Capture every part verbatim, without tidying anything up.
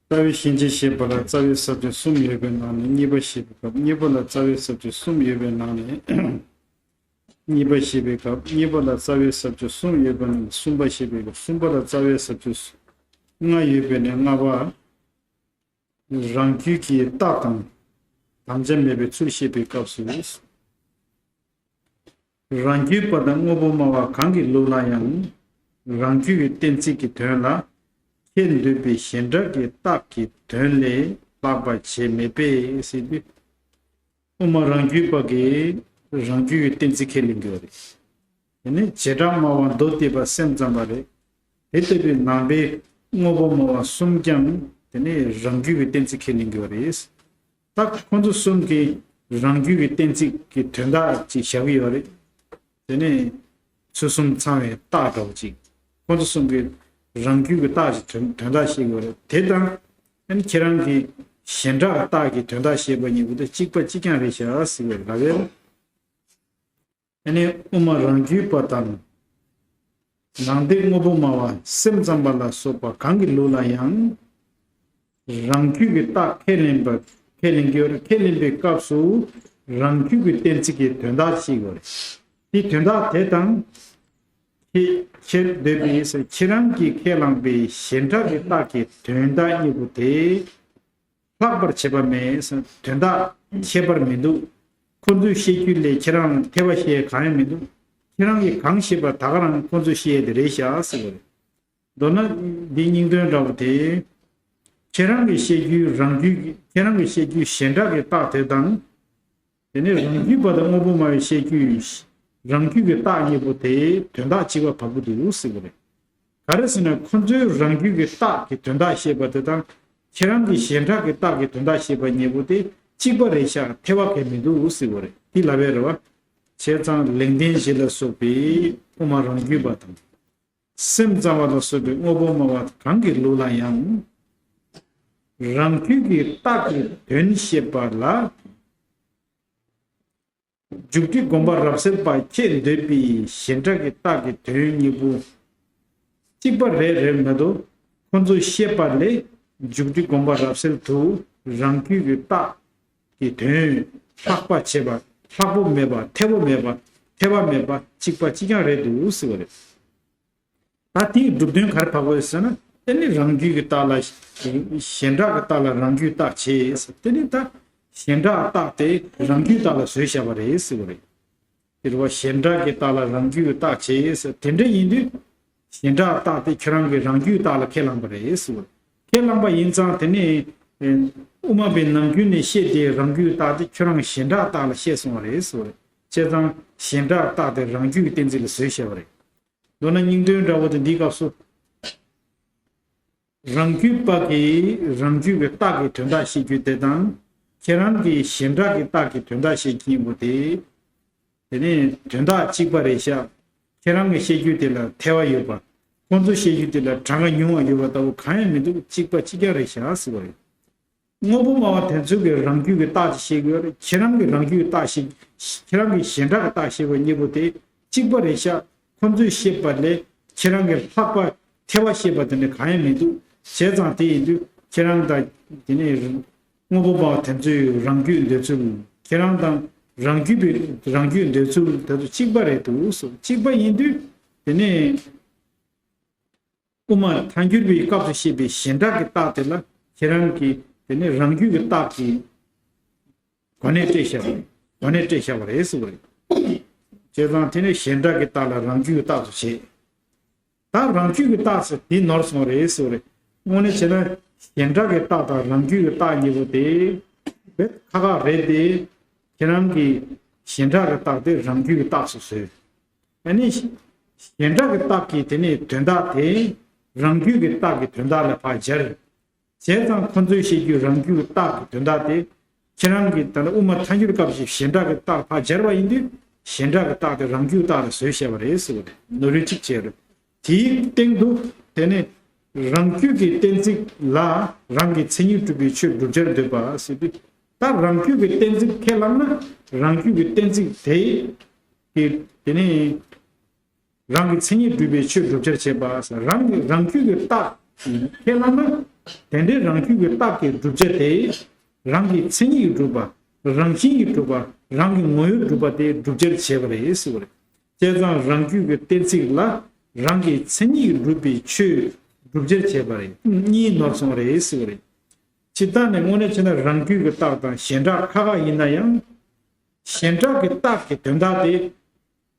རྩ་བའི་ཤན་འབྱེད་བཤད་པ་ལ་རྩ་བའི་ས་བཅད་གསུམ་ཡོད་པའི་ནང་ནས་གཉིས་པ་བཤད་པའི་སྐབས། གཉིས་པ་ལ་རྩ་བའི་ས་བཅད་གསུམ་ཡོད་པའི་ནང་ནས། གཉིས་པ་བཤད་པའི་སྐབས། གཉིས་པ་ལ་རྩ་བའི་ས་བཅད་གསུམ་ཡོད་པའི་ནང་ནས་གསུམ་པ་བཤད་པའི་སྐབས། གསུམ་པ་ལ་རྩ་བའི་ས་བཅད་ལྔ་ཡོད་པའི་ནས་ལྔ་པ། རང་རྒྱུད་ཀྱི་རྟགས་དང་དམ་བཅའ་མེད་པའི་ཚུལ་བཤད་པའི་སྐབས་སུ། རང་རྒྱུད་པ་དང་དངོས་པོ་སྨྲ་བ་གང་གི་ལུགས་ལ་ཡང་། རང་རྒྱུད་ཀྱི་གཏན་ཚིགས་ཀྱི་དོན་ལ་ཁྱད་འདོད་པའི་གཞན་སྒྲ་གི་རྟགས་ཀྱི་དོན་ལས་ལྷག་པ་བྱེད་མེད་པས་ཟེར་དུས། དབུ་མ་རང་རྒྱུད་པ་གིས་རང་རྒྱུད་ཀྱི་གཏན་ཚིགས་ཁས་ལེན་གྱི་ཡོད་རེད། དེ་ནས་བྱེ་བྲག་སྨྲ་བ་མདོ་སྡེ་པ་སེམས་ཙམ་པ་རེད། དེ་ལྟ་བུའི་ནང་པའི་དངོས་པོ་སྨྲ་བ་གསུམ་ཀྱང་དེ་ནས་རང་རྒྱུད་ཀྱི་གཏན་ཚིགས་ཁས་ལེན་གྱི་ཡོད་རེད། ད་ཁོ་ཚོ་གསུམ་གྱིས་རང་རྒྱུད་ཀྱི་གཏན་ཚིགས་ཀྱི་དོན་དག་ཅིག་བཞག་གི་ཡོད་རེད། དེ་ནས་ཚུལ་གསུམ་ཚང་བའི་རྟགས་འདྲ་བོ་ཅིག་ཁོ་ཚོ་གསུམ་གྱིས་རང་རྒྱུད་ཀྱི་རྟགས་ཀྱི་དོན་དོན་དག་བཤད་ཀྱི་ཡོད་རེད། དེ་དང་ཨ་ནི་ཁྱེད་རང་གིས་གཞན་སྒྲ་གི་རྟགས་ཀྱི་དོན་དག་བཤད་པ་གཉིས་པོ་དེ་གཅིག་པ་གཅིག་རྐྱང་རེད་ཤག་ཟེར་བའི་ལབ་ཡོད། ཨ་ནི་དབུ་མ་རང་རྒྱུད་པ་དང་། ནང་པའི་དངོས་པོ་སྨྲ་བ་སེམས་ཙམ་པ་ལ་སོགས་པ་གང་གི་ལུགས་ལ་ཡང་། རང་རྒྱུད་ཀྱི་རྟགས་ཁས་ལེན་པ་ཁས་ལེན་གྱི་ཡོད་རེད། ཁས་ལེན་པའི་སྐབས་སུ་རང་རྒྱུད་ཀྱི་གཏན་ཚིགས་ཀྱི་དོན་དག་ཤེས་དགོས་རེད། དེ་དོན་དག་དེ་དང་། ཁྱེད་ཁྱེད་འདོད་པའི་ཁྱེད་རང་གིས་ཁས་བླངས་པའི་གཞན་སྒྲ་གི་རྟགས་ཀྱི་དོན་དག་གཉིས་པོ་དེ་ལྷག་པར་བྱེད་པ་མེད། དོན་དག་ཁྱད་པར་མི་འདུག་ཁོ་ཚོས་བཤད་རྒྱུ་ལས་ཁྱེད་རང་ཐེ་བ་བཤད་གང་ཡང་མི་འདུག་ཁྱེད་རང་གིས་གང་བཤད་པ་ད་ག་རང་ཁོ་ཚོས་བཤད་དེ་རེད་ཤག་ཟེར་བ་རེད། མདོར་ན་འདི་སྙིང་དོན་འདྲ་བོ་དེ། ཁྱེད་རང་གིས་བཤད་རྒྱུའི་རང་རྒྱུད་ཀྱི་ཁྱེད་རང་གིས་བཤད་རྒྱུའི་གཞན་སྒྲ་གི་རྟགས་དེ་དང་། དེ་ནས་རང་རྒྱུད་པ་དང་དངོས་པོ་སྨྲ་བའི་བཤད་རྒྱུའི་རང་རྒྱུད་ཀྱི་རྟགས་གཉིས་པོ་དེ་དོན་དག་གཅིག་པ་བབས་ཀྱི་འདུག་ཟེར་བ་རེད། ག་རེ་ཟེར་ན་ཁོ་ཚོའི་རང་རྒྱུད་ཀྱི་རྟགས་ཀྱི་དོན་དག་བཤད་པ་དེ་དང་། ཁྱེད་རང་གིས་གཞན་སྒྲ་གི་རྟགས་ཀྱི་དོན་དག་བཤད་པ་གཉིས་པོ་དེ་གཅིག་པ་རེད་ཤག་ཐེ་བ་གང་ཡང་མི་འདུག་ཟེར་བ་རེད། འདི་ལབ་པ་རེད་བ། བྱས་ཙང་ལེགས་ལྡན་འབྱེད་ལ་སོགས་པའི་དབུ་མ་རང་རྒྱུད་པ་དང་། སེམས་ཙམ་པ་ལ་སོགས་པའི་དངོས་པོ་སྨྲ་བ་གང་གི་ལུགས་ལ་ཡང་། རང་རྒྱུད་ཀྱི་རྟགས་ཀྱི་དོན་བཤད་པ་ལ། མཇུག་སྒྲིལ་སྒོམ་པ་རབ་གསལ་པ་ཁྱེད་འདོད་པའི་གཞན་སྒྲ་གི་རྟགས་ཀྱི་དོན་གཉིས་པོ་གཅིག་པ་རེད་རེད་མ་གཏོགས། ཁོ་ཚོས་བཤད་པ་ལས་མཇུག་སྒྲིལ་སྒོམ་པ་རབ་གསལ་དུ་རང་རྒྱུད་ཀྱི་རྟགས་ཀྱི་དོན་ལྷག་པ་བྱེད་པ་ལྷག་པོ་མེད་པ་ཐེ་བོ་མེད་པ་ཐེ་བ་མེད་པ་གཅིག་པ་གཅིག་རྐྱང་རེད་འདུག་ཟེར་བ་རེད། ད་དེའི་སྒྲུབ་དོན་ག་རེ་བབས་དགོས་ཟེར་ན། དེ་ནི་རང་རྒྱུད་ཀྱི་རྟགས་ལ་གཞན་སྒྲ་གི་རྟགས་ལ་རང་རྒྱུད་རྟགས་བྱེད་ཟེར། དེ་ནི་ད་གཞན་སྒྲ་རྟགས་དེ་རང་རྒྱུད་རྟགས་ལ་བཟོས་བཞག་པ་རེད་ཟེར་བ་རེད། དེ་རེད་བ། གཞན་སྒྲ་གི་རྟགས་ལ་རང་རྒྱུད་རྟགས་བྱེད་ཟེར། དེ་འདྲ་ཡིན་དུས་གཞན་སྒྲ་རྟགས་དེ་ཁྱེད་རང་གི་རང་རྒྱུད་རྟགས་ལ་ཁས་བླངས་པ་རེད་ཟེར་བ་རེད། ཁས་བླངས་པ་ཡིན་ཙང་དེ་ནི་ཨེ་དབུ་མ་པའི་ནམ་རྒྱུན་ནས་བཤད་དེ་རང་རྒྱུད་རྟགས་དེ་ཁྱོད་རང་གཞན་སྒྲ་རྟགས་ལ་བཤད་སོང་བ་རེད་ཟེར་བ་རེད། བྱས་ཙང་གཞན་སྒྲ་རྟགས་དེ་རང་རྒྱུད་ཀྱི་གཏན་ཚིགས་ལ་བཟོས་བཞག་པ་རེད། མདོར་ན་སྙིང་དོན་འདྲ་བོ་དེ་འདིའི་སྐབས་སུ། རང་རྒྱུད་པ་གིས་རང་རྒྱུད་ཀྱི་རྟགས་ཀྱི་དོན་དག་བཤད་རྒྱུ་དེ་དང་། ཁྱེད་རང་གིས་གཞན་སྒྲ་གི་རྟགས་ཀྱི་དོན་དག་བཤད་ཀྱིན་པོ་དེ། དེ་ནི་དོན་དག་གཅིག་པ་རེད་ཤག་ཁྱེད་རང་གིས་བཤད་རྒྱུ་དེ་ལ་ཐལ་བ་ཡོད་པ། ཁོང་ཚོས་བཤད་རྒྱུ་དེ་ལ་གྲངས་ཀ་ཉུང་བ་ཡོད་པ་ལྟ་བུ་གང་ཡང་མི་འདུག་གཅིག་པ་གཅིག་རྐྱང་རེད་ཤག་ཟེར་བ་རེད། དངོས་པོ་སྨྲ་བ་དེ་ཚོ་གིས་རང་རྒྱུད་ཀྱི་རྟགས་ཅིག་བཤད་ཀྱི་ཡོད་རེད། ཁྱེད་རང་གིས་རང་རྒྱུད་ཀྱི་རྟགས་ཤིག་ཁྱེད་རང་གིས་གཞན་སྒྲ་གི་རྟགས་བཤད་པ་གཉིས་པོ་དེ་གཅིག་པ་རེད་ཤག་ཁོ་ཚོས་བཤད་པ་ལས་ཁྱེད་རང་གིས་ལྷག་པ་ཐལ་བ་བཤད་པ་དེ་འདྲ་གང་ཡང་མི་འདུག་བྱས་ཙང་དེ་ཡིན་དུས་ཁྱེད་རང་དང་དེ་ནས་དངོས་པོ་སྨྲ་བ་དེ་ཚོའི་རང་རྒྱུད་འདོད་ཚུལ། ཁྱེད་རང་དང་རང་རྒྱུད་པའི་རང་རྒྱུད་འདོད་ཚུལ་དེ་ཚོ་གཅིག་པ་རེད་འདུག་གསུངས། གཅིག་པ་ཡིན་དུས་དེ་ནས། དབུ་མ་ཐལ་འགྱུར་བའི་སྐབས་སུ་བཤད་པའི་གཞན་སྒྲ་གི་རྟགས་དེ་ལ་ཁྱེད་རང་གིས་དེ་ནི་རང་རྒྱུད་ཀྱི་རྟགས་ཀྱི་གོ་གནས་སྤྲད་བཞག་པ་རེད། གོ་གནས་སྤྲད་བཞག་པ་རེད་ཟེར་བ་རེད། བྱས་ཙང་དེ་ནི་གཞན་སྒྲ་གི་རྟགས་ལ་རང་རྒྱུད་ཀྱི་རྟགས་སུ་བྱེད། ད་རང་རྒྱུད་ཀྱི་རྟགས་སུ་དེ་ནོར་སོང་རེད་ཟེར་བ་རེད། དངོས་གནས་བྱས་ན་གཞན་སྒྲ་གི་རྟགས་དང་རང་རྒྱུད་ཀྱི་རྟགས་གཉིས་པོ་དེ་དཔེ་ཁག་ཁག་རེད་དེ། ཁྱེད་རང་གིས་གཞན་སྒྲ་གི་རྟགས་དེ་རང་རྒྱུད་ཀྱི་རྟགས་སུ་བཟོས། ཨ་ནི། གཞན་སྒྲ་གི་རྟགས་ཀྱི་དེ་ནས་དོན་དག་དེ་རང་རྒྱུད་ཀྱི་རྟགས་ཀྱི་དོན་དག་ལ་ཕར་སྦྱར། བྱས་ཙང་ཁོ་ཚོས་བཤད་རྒྱུ་རང་རྒྱུད་ཀྱི་རྟགས་ཀྱི་དོན་དག་དེ་ཁྱེད་རང་གིས་ད་ནི་དབུ་མ་ཐལ་འགྱུར་སྐབས་ཀྱི་གཞན་སྒྲ་གི་རྟགས་ཕར་སྦྱར་བ་ཡིན་དུས་གཞན་སྒྲ་གི་རྟགས་དེ་རང་རྒྱུད་རྟགས་ལ་བཟོས་བཞག་པ་རེད་ཟེར་བ་རེད། ནོར་འཁྲུལ་གཅིག་བྱས་རེད། དེའི་སྟེང་དུ་དེ་ནས་རང་རྒྱུད་ཀྱི་གཏན་ཚིགས་ལ་རང་གི་མཚན་ཉིད་གྲུབ་པའི་ཆོས་བསྒྲུབ་བྱར་འདོད་པ་ཟེར་དུས། ད་རང་རྒྱུད་ཀྱི་གཏན་ཚིགས་ཁས་བླངས་ན་རང་རྒྱུད་ཀྱི་གཏན་ཚིགས་དེ་གི་དེ་ནས་རང་གི་མཚན་ཉིད་གྲུབ་པའི་ཆོས་བསྒྲུབ་བྱར་བྱེད་པ། རང་གི་རང་རྒྱུད་ཀྱི་རྟགས་ཁས་བླངས་ན་ དེ་འདྲའི་རང་རྒྱུད་ཀྱི་རྟགས་ཀྱི་བསྒྲུབ་བྱ་དེ། རང་གི་མཚན་ཉིད་ཀྱིས་གྲུབ་པ། རང་བཞིན་གྱིས་གྲུབ་པ། རང་གི་ངོ་བོས་གྲུབ་པ་དེ་བསྒྲུབ་བྱར་བྱེད་པ་རེད་ཟེར་བ་རེད། བྱས་ཙང་རང་རྒྱུད་ཀྱི་གཏན་ཚིགས་ལ་རང་གི་མཚན་ཉིད་ཀྱིས་གྲུབ་པའི་ཆོས་བསྒྲུབ་བྱར་བྱེད་པ་རེད། གཉིས་ནོར་སོང་བ་རེད་ཟེར་བ་རེད། སྤྱིར་བཏང་ནས་དངོས་གནས་བྱས་ན་རང་རྒྱུད་ཀྱི་རྟགས་དང་གཞན་གྲགས་ཁ་ཁ་ཡིན་ན་ཡང་། གཞན་གྲགས་ཀྱི་རྟགས་ཀྱི་དོན་དག་དེ།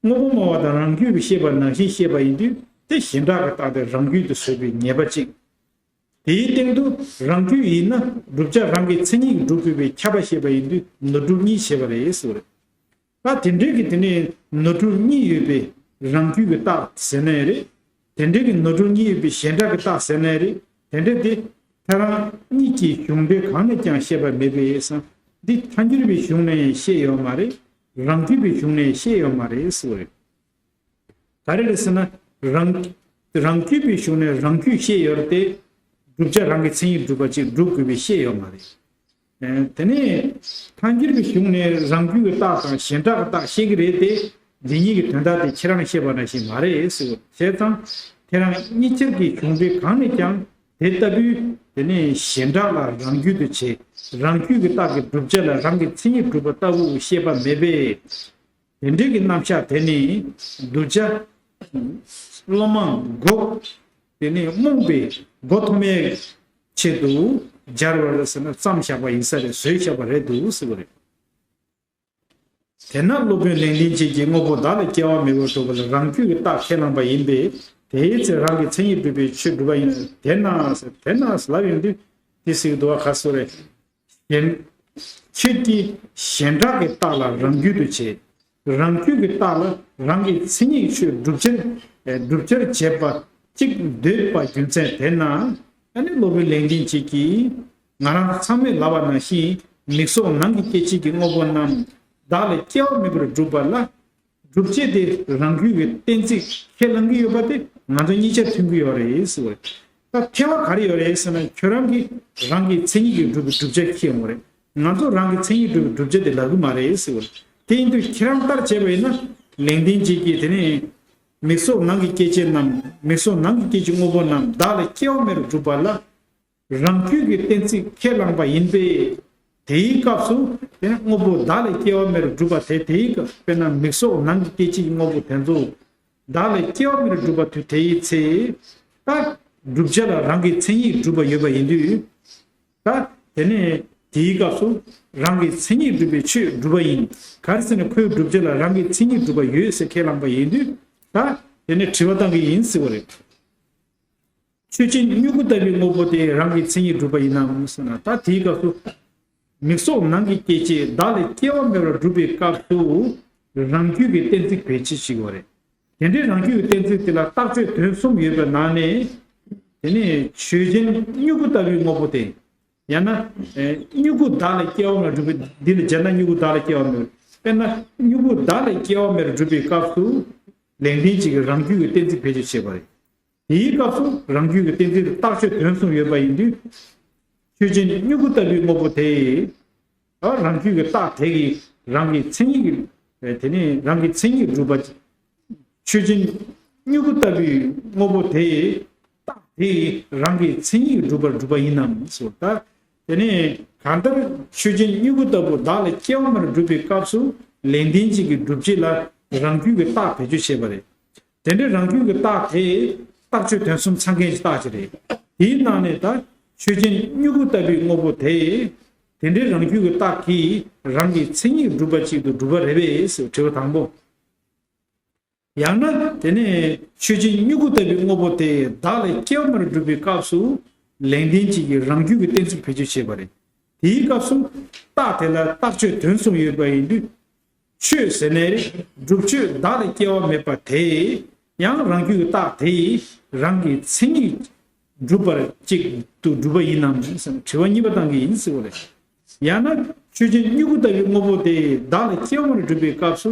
དངོས་པོ་སྨྲ་བ་དང་རང་རྒྱུད་ཀྱིས་ཤེས་པ་ནང་བཞིན་ཤེས་པ་ཡིན་དུས་དེ་གཞན་གྲགས་ཀྱི་རྟགས་དེ་རང་རྒྱུད་དུ་བཟོས་པའི་ཉེས་པ་གཅིག་དེའི་སྟེང་དུ་རང་རྒྱུད་ཡིན་ན་བསྒྲུབ་བྱ་རང་གི་མཚན་ཉིད་ཀྱིས་གྲུབ་དགོས་པའི་ཁྱབ་པ་ཤེས་པ་ཡིན་དུས་ནོར་སྒྲུབ་གཉིས་བྱེད་པ་རེད་ཟེར་བ་རེད། ད་དེ་འདྲའི་གི་དེ་ནས་ནོར་སྒྲུབ་གཉིས་ཡོད་པའི་རང་རྒྱུད་ཀྱི་རྟགས་ཟེར་ནའི་རེད། དེ་འདྲའི་གི་ནོར་སྒྲུབ་གཉིས་ཡོད་པའི་གཞན་གྲགས་ཀྱི་རྟགས་ཟེར་ནའི་རེད། དེ་འདྲ་དེ་ཁྱེད་རང་གཉིས་ཀྱི་གཞུང་འགྲེལ་གང་ནས་ཀྱང་བཤད་པ་མེད་པས་སམ། འདི་ཐལ་འགྱུར་བའི་གཞུང་ནས་བཤད་ཡོད་མ་རེད། རང་རྒྱུད་པའི་གཞུང་ནས་བཤད་ཡོད་མ་རེད་ཟེར་བ་རེད། ག་རེ་རེད་ཟེར་ན། རང་རང་རྒྱུད་པའི་གཞུང་ནས་རང་རྒྱུད་བཤད་ཡོད་རེད་དེ། བསྒྲུབ་བྱ་རང་གི་མཚན་ཉིད་སྒྲུབ་པ་ཅིག་སྒྲུབ་དགོས་པའི་བཤད་ཡོད་མ་རེད། ཨ། དེ་ནས་ཐལ་འགྱུར་བའི་གཞུང་ནས་རང་རྒྱུད་ཀྱི་རྟགས་དང་གཞན་གྲགས་ཀྱི་རྟགས་བཤད་ཀྱི་རེད་དེ། འདི་གཉིས་ཀྱི་དོན་དག་དེ་ཁྱེད་རང་བཤད་པ་ནང་བཞིན་མ་རེད་ཟེར། བྱས་ཙང་ཁྱེད་རང་གཉིས་ཆར་གྱི་གཞུང་འགྲེལ་གང་ནས་ཀྱང་དེ་ལྟ་བུའི་དེ་ནས་གཞན་གྲགས་ལ་རང་རྒྱུད་དུ་བྱེད། རང་རྒྱུད་ཀྱི་རྟགས་ཀྱི་བསྒྲུབ་བྱ་ལ་རང་གི་མཚན་ཉིད་སྒྲུབ་པ་ལྟ་བུ་བཤད་པ་མེད་པས། དེ་འདྲའི་གི་རྣམ་གཞག་དེ་ནི་གདུལ་བྱ་བློ་མང་མགོ་དེ་ནི་རྨོངས་པའི་མགོ་ཐོམ་པའི་ཆེད་དུ་སྦྱར་བ་རེད་ཟེར་ན་བརྩམས་བཞག་པ་ཡིན་ས་རེད། བཟོས་བཞག་པ་རེད་འདུག་ཟེར་བ་རེད། དེས་ན་སློབ་དཔོན་ལེགས་ལྡན་འབྱེད་ཀྱིས་དངོས་པོ་བདག་ལ་སྐྱེ་བ་མེད་པར་སྒྲུབ་པ་ལ་རང་རྒྱུད་ཀྱི་རྟགས་ཁས་བླངས་པ་ཡིན་པས། དེའི་ཚེ་རང་གི་མཚན་ཉིད་སྒྲུབ་པའི་ཆོས་སྒྲུབ་པ་ཡིན། དེས་ན་ཟེར། དེས་ན་ཟེར་ལབ་ཡོང་དུས་དེ་ཟེར་གྱི་འདུག་བ། ག་སོ་རེད། གཞན། ཁྱོད་ཀྱིས་གཞན་གྲགས་ཀྱི་རྟགས་ལ་རང་རྒྱུད་དུ་བྱེད། རང་རྒྱུད་ཀྱི་རྟགས་ལ་རང་གི་མཚན་ཉིད་ཆོས་བསྒྲུབ་བྱར་བསྒྲུབ་བྱར་བྱེད་པ་གཅིག་འདོད་པ་རྒྱུ་མཚན་དེས་ན། ཨ་ནི་སློབ་དཔོན་ལེགས་ལྡན་འབྱེད་ཀྱིས་ང་རང་ཚང་མས་ལབ་པ་ནང་བཞིན་མིག་སོགས་ནང་གི་སྐྱེ་མཆེད་ཀྱི་དངོས་པོ་རྣམས་བདག་ལས་སྐྱེ་བ་མེད་པར་སྒྲུབ་པ་ལ། སྒྲུབ་བྱེད་དེ་རང་རྒྱུད་ཀྱི་གཏན་ཚིགས་ཁས་བླངས་ཀྱི་ཡོད་པ་དེ་ང་ཚོ་གཉིས་ཆར་མཐུན་གྱི་ཡོད་རེད་ཟེར་བ་རེད། ད་ཐལ་བ་ག་རེ་ཡོད་རེད་ཟེར་ན། ཁྱོད་རང་གིས་རང་གི་མཚན་ཉིད་ཀྱིས་སྒྲུབ་པའི་བསྒྲུབ་བྱ་ཁྱེར་ཡོང་བ་རེད། ང་ཚོ་རང་གི་མཚན་ཉིད་སྒྲུབ་པའི་བསྒྲུབ་བྱ་དེ་ལབ་ཀྱི་མ་རེད་ཟེར་བ་རེད། དེ་ཡིན་དུས་ཁྱེད་རང་ལྟར་བྱས་པ་ཡིན་ན། ལེགས་ལྡན་འབྱེད་ཀྱིས་དེ་ནས་མིག་སོགས་ནང་གི་སྐྱེ་མཆེད་རྣམས། མིག་སོགས་ནང་གི་སྐྱེ་མཆེད་དངོས་པོ་རྣམས་བདག་ལས་སྐྱེ་བ་མེད་པར་སྒྲུབ་པ་ལ། རང་རྒྱུད་ཀྱི་གཏན་ཚིགས་ཁས་བླངས་པ་ཡིན་པས། དེའི་སྐབས་སུ་དེ་ནི་དངོས་པོ་བདག་ལས་སྐྱེ་བ་མེད་པར་སྒྲུབ་པ་དེ། དེའི་སྐབས་དཔེར་ན་མིག་སོགས་ནང་གི་སྐྱེ་མཆེད་ཀྱི་དངོས་པོ་དེ་ཚོ་བདག་ལས་སྐྱེ་བ་མེད་པར་སྒྲུབ་པ་དུས་དེའི་ཚེ། ད་བསྒྲུབ་བྱ་ལ་རང་གི་མཚན་ཉིད་སྒྲུབ་པ་ཡོད་པ་ཡིན་དུས། ད་དེ་ནས་དེའི་སྐབས་སུ་རང་གི་མཚན་ཉིད་སྒྲུབ་པའི་ཆོས་སྒྲུབ་པ་ཡིན། ག་རེ་ཟེར་ན་ཁོའི་བསྒྲུབ་བྱ་ལ་རང་གི་མཚན་ཉིད་སྒྲུབ་པ་ཡོད་ཟེར་ཁས་བླངས་པ་ཡིན་དུས། ད་དེ་ནས་དྲི་བ་བཏང་གི་ཡིན་ཟེར་བ་རེད། ཆོས་ཅན་མྱུ་གུ་ལྟ་བུའི་དངོས་པོ་དེ་རང་གི་མཚན་ཉིད་སྒྲུབ་པ་ཡིན་ནམ་ཟེར་ན། ད་དེའི་སྐབས་སུ་མིག་སོགས་ནང་གི་སྐྱེ་མཆེད་བདག་ལས་སྐྱེ་བ་མེད་པར་སྒྲུབ་པའི་སྐབས་སུ་རང་རྒྱུད་ཀྱི་གཏན་ཚིགས་བེད་སྤྱོད་བྱེད་དགོས་རེད། དེ་འདྲའི་རང་རྒྱུད་ཀྱི་གཏན་ཚིགས་དེ་ལ་རྟགས་ཆོས་དོན་གསུམ་ཡོད་པའི་ནང་ནས། དེ་ནས་ཆོས་ཅན་མྱུ་གུ་ལྟ་བུའི་དངོས་པོ་དེ། ཡང་ན། ཨེ། མྱུ་གུ་བདག་ལས་སྐྱེ་བ་མེད་པར་སྒྲུབ་པའི། འདི་ལ་སྦྱར་ན་མྱུ་གུ་བདག་ལས་སྐྱེ་བ་མེད་པར། དཔེར་ན་མྱུ་གུ་བདག་ལས་སྐྱེ་བ་མེད་པར་སྒྲུབ་པའི་སྐབས་སུ། ལེགས་ལྡན་འབྱེད་ཀྱིས་རང་རྒྱུད་ཀྱི་གཏན་ཚིགས་བེད་སྤྱོད་བྱས་པ་རེད། དེའི་སྐབས་སུ་རང་རྒྱུད་ཀྱི་གཏན་ཚིགས་དེ་རྟགས་ཆོས་དོན་གསུམ་ཡོད་པ་ཡིན་དུས། ཆོས་ཅན་མྱུ་གུ་ལྟ་བུའི་དངོས་པོ་དེ། རང་རྒྱུད་ཀྱི་རྟགས་དེ་གིས་རང་གི་མཚན་ཉིད་ཀྱི། དེ་ནས་རང་གི་མཚན་ཉིད་སྒྲུབ་པ། ཆོས་ཅན་མྱུ་གུ་ལྟ་བུའི་དངོས་པོ་དེ། རྟགས་དེ་རང་གི་མཚན་ཉིད་སྒྲུབ་པར་གྲུབ་པ་ཡིན་ནམ་ཟེར། ད་དེ་ནས་གང་ལྟར་ཆོས་ཅན་མྱུ་གུ་ལྟ་བུ་བདག་ལས་སྐྱེ་བ་མེད་པར་སྒྲུབ་པའི་སྐབས་སུ་ལེགས་ལྡན་འབྱེད་ཀྱི་སྒྲུབ་བྱེད་ལ་རང་རྒྱུད་ཀྱི་རྟགས་བེད་སྤྱོད་བྱས་པ་རེད། དེ་འདྲའི་རང་རྒྱུད་ཀྱི་རྟགས་དེ་རྟགས་ཆོས་དོན་གསུམ་ཚང་མཁན་གྱི་རྟགས་ཅིག་རེད། དེའི་ནང་ནས་ད་ཆོས་ཅན་མྱུ་གུ་ལྟ་བུའི་དངོས་པོ་དེ། དེ་འདྲའི་རང་རྒྱུད་ཀྱི་རྟགས་ཀྱིས་རང་གི་མཚན་ཉིད་སྒྲུབ་པ་གཅིག་ཏུ་གྲུབ་པ་རེད་པས་ཟེར་དྲི་བ་དང་པོ། ཡང་ན་དེ་ནས་ཆོས་ཅན་མྱུ་གུ་ལྟ་བུའི་དངོས་པོ་དེ་བདག་ལས་སྐྱེ་བ་མེད་པར་སྒྲུབ་པའི་སྐབས་སུ་ལེགས་ལྡན་འབྱེད་ཀྱིས་རང་རྒྱུད་ཀྱི་གཏན་ཚིགས་བེད་སྤྱོད་བྱས་པ་རེད། དེའི་སྐབས་སུ་རྟགས་དེ་ལ་རྟགས་ཆོས་དོན་གསུམ་ཡོད་པ་ཡིན་དུས། ཆོས་ཟེར་ནའི་རེད། སྒྲུབ་ཆོས་བདག་ལས་སྐྱེ་བ་མེད་པ་དེ་ཡང་རང་རྒྱུད་ཀྱི་རྟགས་དེ་ཡིས་རང་གི་མཚན་ཉིད་སྒྲུབ་པར་གཅིག་ཏུ་གྲུབ་པ་ཡིན་ནམ་ཟེར་དྲི་བ་གཉིས་པ་བཏང་གི་ཡིན་ཟེར་བ་རེད། ཡང་ན་ཆོས་ཅན་མྱུ་གུ་ལྟ་བུའི་དངོས་པོ་དེ་བདག་ལས་སྐྱེ་བ་མེད་པར་སྒྲུབ་པའི་སྐབས་སུ་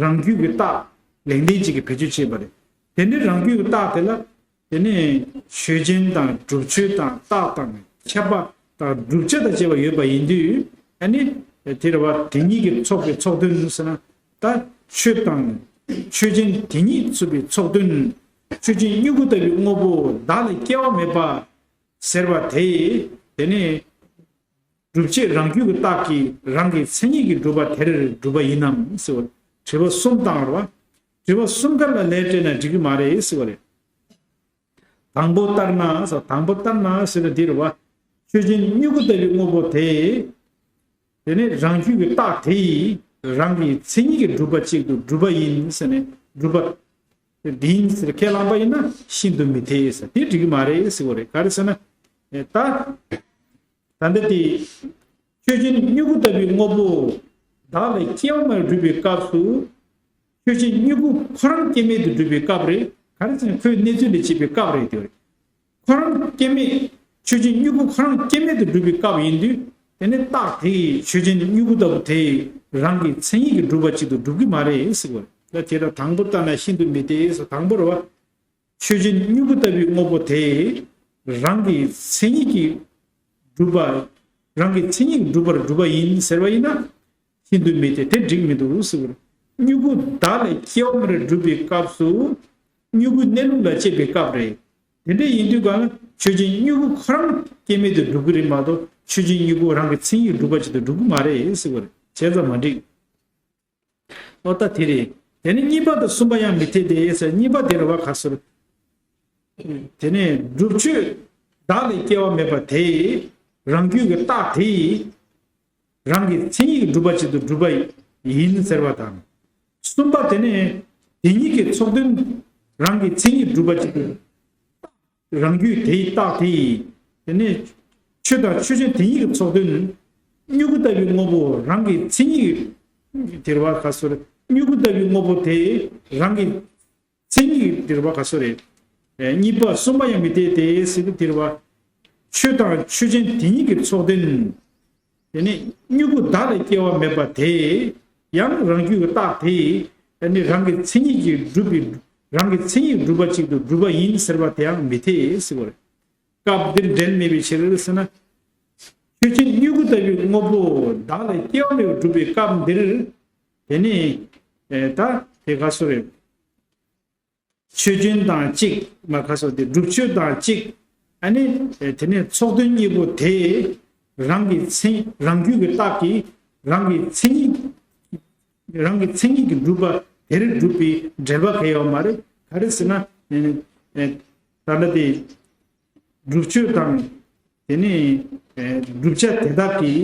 རང་རྒྱུད་ཀྱི་རྟགས་ལེགས་ལྡན་འབྱེད་ཀྱིས་བེད་སྤྱོད་བྱས་པ་རེད། དེ་འདྲའི་རང་རྒྱུད་ཀྱི་རྟགས་དེ་ལ། དེ་ནས་ཆོས་ཅན་དང་སྒྲུབ་ཆོས་དང་རྟགས་དང་ཁྱབ་པ་དང་བསྒྲུབ་བྱ་དང་བཅས་པ་ཡོད་པ་ཡིན་དུས། ཨ་ནི་དེ་རེད་བ། དེ་གཉིས་ཀྱིས་ཚོགས་པའི་ཚོགས་དོན་ཟེར་ན། ད་ཆོས་དང་ཆོས་ཅན་དེ་གཉིས་ཚོགས་པའི་ཚོགས་དོན། ཆོས་ཅན་མྱུ་གུ་ལྟ་བུའི་དངོས་པོ་བདག་ལས་སྐྱེ་བ་མེད་པ། ཟེར་བ་དེ། དེ་ནི་སྒྲུབ་བྱེད་རང་རྒྱུད་ཀྱི་རྟགས་ཀྱིས་རང་གི་མཚན་ཉིད་ཀྱིས་གྲུབ་པ་དེར་གྲུབ་པ་ཡིན་ནམ་ཟེར་བ། དྲི་བ་གསུམ་བཏང་བ་རེད་བ། དྲི་བ་གསུམ་ཀ་ལ་ལན་སྤྲད་ན་འགྲིག་གི་མ་རེད་ཟེར་བ་རེད། དང་པོ་ལྟར་ན་ཟེར། དང་པོ་ལྟར་ན་ཟེར་ན་འདི་རེད་བ། ཆོས་ཅན་མྱུ་གུ་ལྟ་བུའི་དངོས་པོ་དེ། དེ་ནི་རང་རྒྱུད་ཀྱི་རྟགས་དེ་ཡིས་རང་གི་མཚན་ཉིད་ཀྱིས་གྲུབ་པ་གཅིག་ཏུ་གྲུབ་པ་ཡིན་ཟེར་ནས་གྲུབ་པ་འདི་ཡིན་ཟེར་ཁས་བླངས་པ་ཡིན་ན་ཤིན་ཏུ་མི་འཐད་ཟེར། དེ་འགྲིག་གི་མ་རེད་ཟེར་བ་རེད། ག་རེ་ཟེར་ན། ད། ད་ལྟ་དེ། ཆོས་ཅན་མྱུ་གུ་ལྟ་བུའི་དངོས་པོ་བདག་ལས་སྐྱེ་བ་མེད་པར་སྒྲུབ་པའི་སྐབས་སུ། ཆོས་ཅན་མྱུ་གུ་ཁོ་རང་སྐྱེ་མེད་དུ་སྒྲུབ་པའི་སྐབས་རེད། ག་རེ་ཟེར་ན་ཁོའི་གནས་ཚུལ་ལ་དཔྱད་པའི་སྐབས་རེད་དེ་རེད། ཁོ་རང་སྐྱེ་མེད། ཆོས་ཅན་མྱུ་གུ་ཁོ་རང་སྐྱེ་མེད་དུ་སྒྲུབ་པའི་སྐབས་ཡིན་དུས། དེ་ནི་རྟགས་དེ་ཡིས་ཆོས་ཅན་མྱུ་གུ་ལྟ་བུ་དེ་རང་གི་མཚན་ཉིད་ཀྱིས་གྲུབ་པ་གཅིག་ཏུ་གྲུབ་ཀྱི་མ་རེད་ཟེར་བ་རེད། ད་དེ་ལ་དང་པོ་ལྟར་ན་ཤིན་ཏུ་མི་འཐད་ཟེར། དང་པོ་རེད་བ། ཆོས་ཅན་མྱུ་གུ་ལྟ་བུའི་དངོས་པོ་དེ་རང་གི་མཚན་ཉིད་ཀྱིས་གྲུབ་པ། རང་གི་མཚན་ཉིད་ཀྱིས་གྲུབ་པར་གྲུབ་པ་ཡིན་ཟེར་བ་ཡིན་ན། ཤིན་ཏུ་མི་འཐད། དེ་འགྲིག་མི་འདུག་ཟེར་བ་རེད། མྱུ་གུ་བདག་ལས་སྐྱེ་བ་མེད་པར་སྒྲུབ་པའི་སྐབས་སུ། མྱུ་གུའི་གནས་ལུགས་ལ་དཔྱད་པའི་སྐབས་རེད། དེ་འདྲ་ཡིན་དུས་གང་ལ་ཆོས་ཅན་མྱུ་གུ་ཁོ་རང་སྐྱེ་མེད་དུ་སྒྲུབ་ཀྱི་རེད་མ་གཏོགས་ཆོས་ཅན་མྱུ་གུ་རང་གི་མཚན་ཉིད་སྒྲུབ་པ་ཅིག་ཏུ་སྒྲུབ་ཀྱི་མ་རེད་ཟེར་བ་རེད། བྱས་ཙང་མ་འགྲིག། ཨོ་ད་དེ་རེད། དེ་ནི་གཉིས་པ་དང་གསུམ་པ་ཡང་མི་འཐད་དེ་ཟེར། གཉིས་པ་དེ་རེད་བ། ག་ཟེར། དེ་ནི་སྒྲུབ་ཆོས་བདག་ལས་སྐྱེ་བ་མེད་པ་དེ་རང་རྒྱུད་ཀྱི་རྟགས་དེ་ཡིས་རང་གི་མཚན་ཉིད་ཀྱིས་གྲུབ་པ་གཅིག་ཏུ་གྲུབ་པ་ཡིན་ཟེར་བ་དང་། གསུམ་པ་དེ་ནི་དེ་ཉིད་ཀྱི་ཚོགས་དོན་རང་གི་མཚན་ཉིད་གྲུབ་པ་གཅིག་ཏུ། རང་རྒྱུད་དེའི་རྟགས་དེ་ཡིས། དེ་ནི་ཆོས་དང་ཆོས་ཅན་དེ་ཉིད་ཀྱི་ཚོགས་དོན། མྱུ་གུ་ལྟ་བུའི་དངོས་པོ་རང་གི་མཚན་ཉིད་ཀྱིས། དེ་རེད་བ། ག་ཟེར། མྱུ་གུ་ལྟ་བུའི་དངོས་པོ་དེ་རང་གི་མཚན་ཉིད་ཀྱིས། དེ་རེད་བ། ག་ཟེར་རེད། ཨེ། གཉིས་པ་གསུམ་པ་ཡང་མི་འཐད་དེ་ཟེར་དུས་དེ་རེད་བ། ཆོས་དང་ཆོས་ཅན་དེ་ཉིད་ཀྱི་ཚོགས་དོན། དེ་ནི་མྱུ་གུ་བདག་ལས་སྐྱེ་བ་མེད་པ་དེ་ཡང་རང་རྒྱུད་ཀྱི་རྟགས་དེ་ཡིས། དེ་ནི་རང་གི་མཚན་ཉིད་ཀྱིས་གྲུབ་པའི། རང་གི་མཚན་ཉིད་གྲུབ་པ་གཅིག་ཏུ་གྲུབ་པ་ཡིན་ཟེར་བ་དེའང་མི་འཐད་ཟེར་བ་རེད། སྐབས་འདིར་འབྲེལ་མེད་པའི་ཕྱིར་ཟེར་ན། ཆོས་ཅན་མྱུ་གུ་ལྟ་བུའི་དངོས་པོ་བདག་ལས་སྐྱེ་བ་མེད་པར་གྲུབ་པའི་སྐབས་འདིར། དེ་ནི། ཨེ། ད་དེ་ག་ཟེར་རེད། ཆོས་ཅན་དང་གཅིག། མ། ག་ཟེར། དེ་སྒྲུབ་ཆོས་དང་གཅིག། ཨ་ནི། ཨེ། དེ་ནས་ཚོགས་དོན་གཉིས་པོ་དེ་རང་གི་མཚན། རང་རྒྱུད་ཀྱི་རྟགས་ཀྱིས་རང་གི་མཚན་ཉིད། རང་གི་མཚན་ཉིད་ཀྱིས་གྲུབ་པ་དེར་གྲུབ་པའི་འབྲེལ་བ་གང་ཡང་ཡོད་མ་རེད། ག་རེ་ཟེར་ན། ཨེ། ད་ལྟ་དེ་སྒྲུབ་ཆོས་དང་། དེ་ནི། ཨེ། བསྒྲུབ་བྱ་དེ་དག་གི་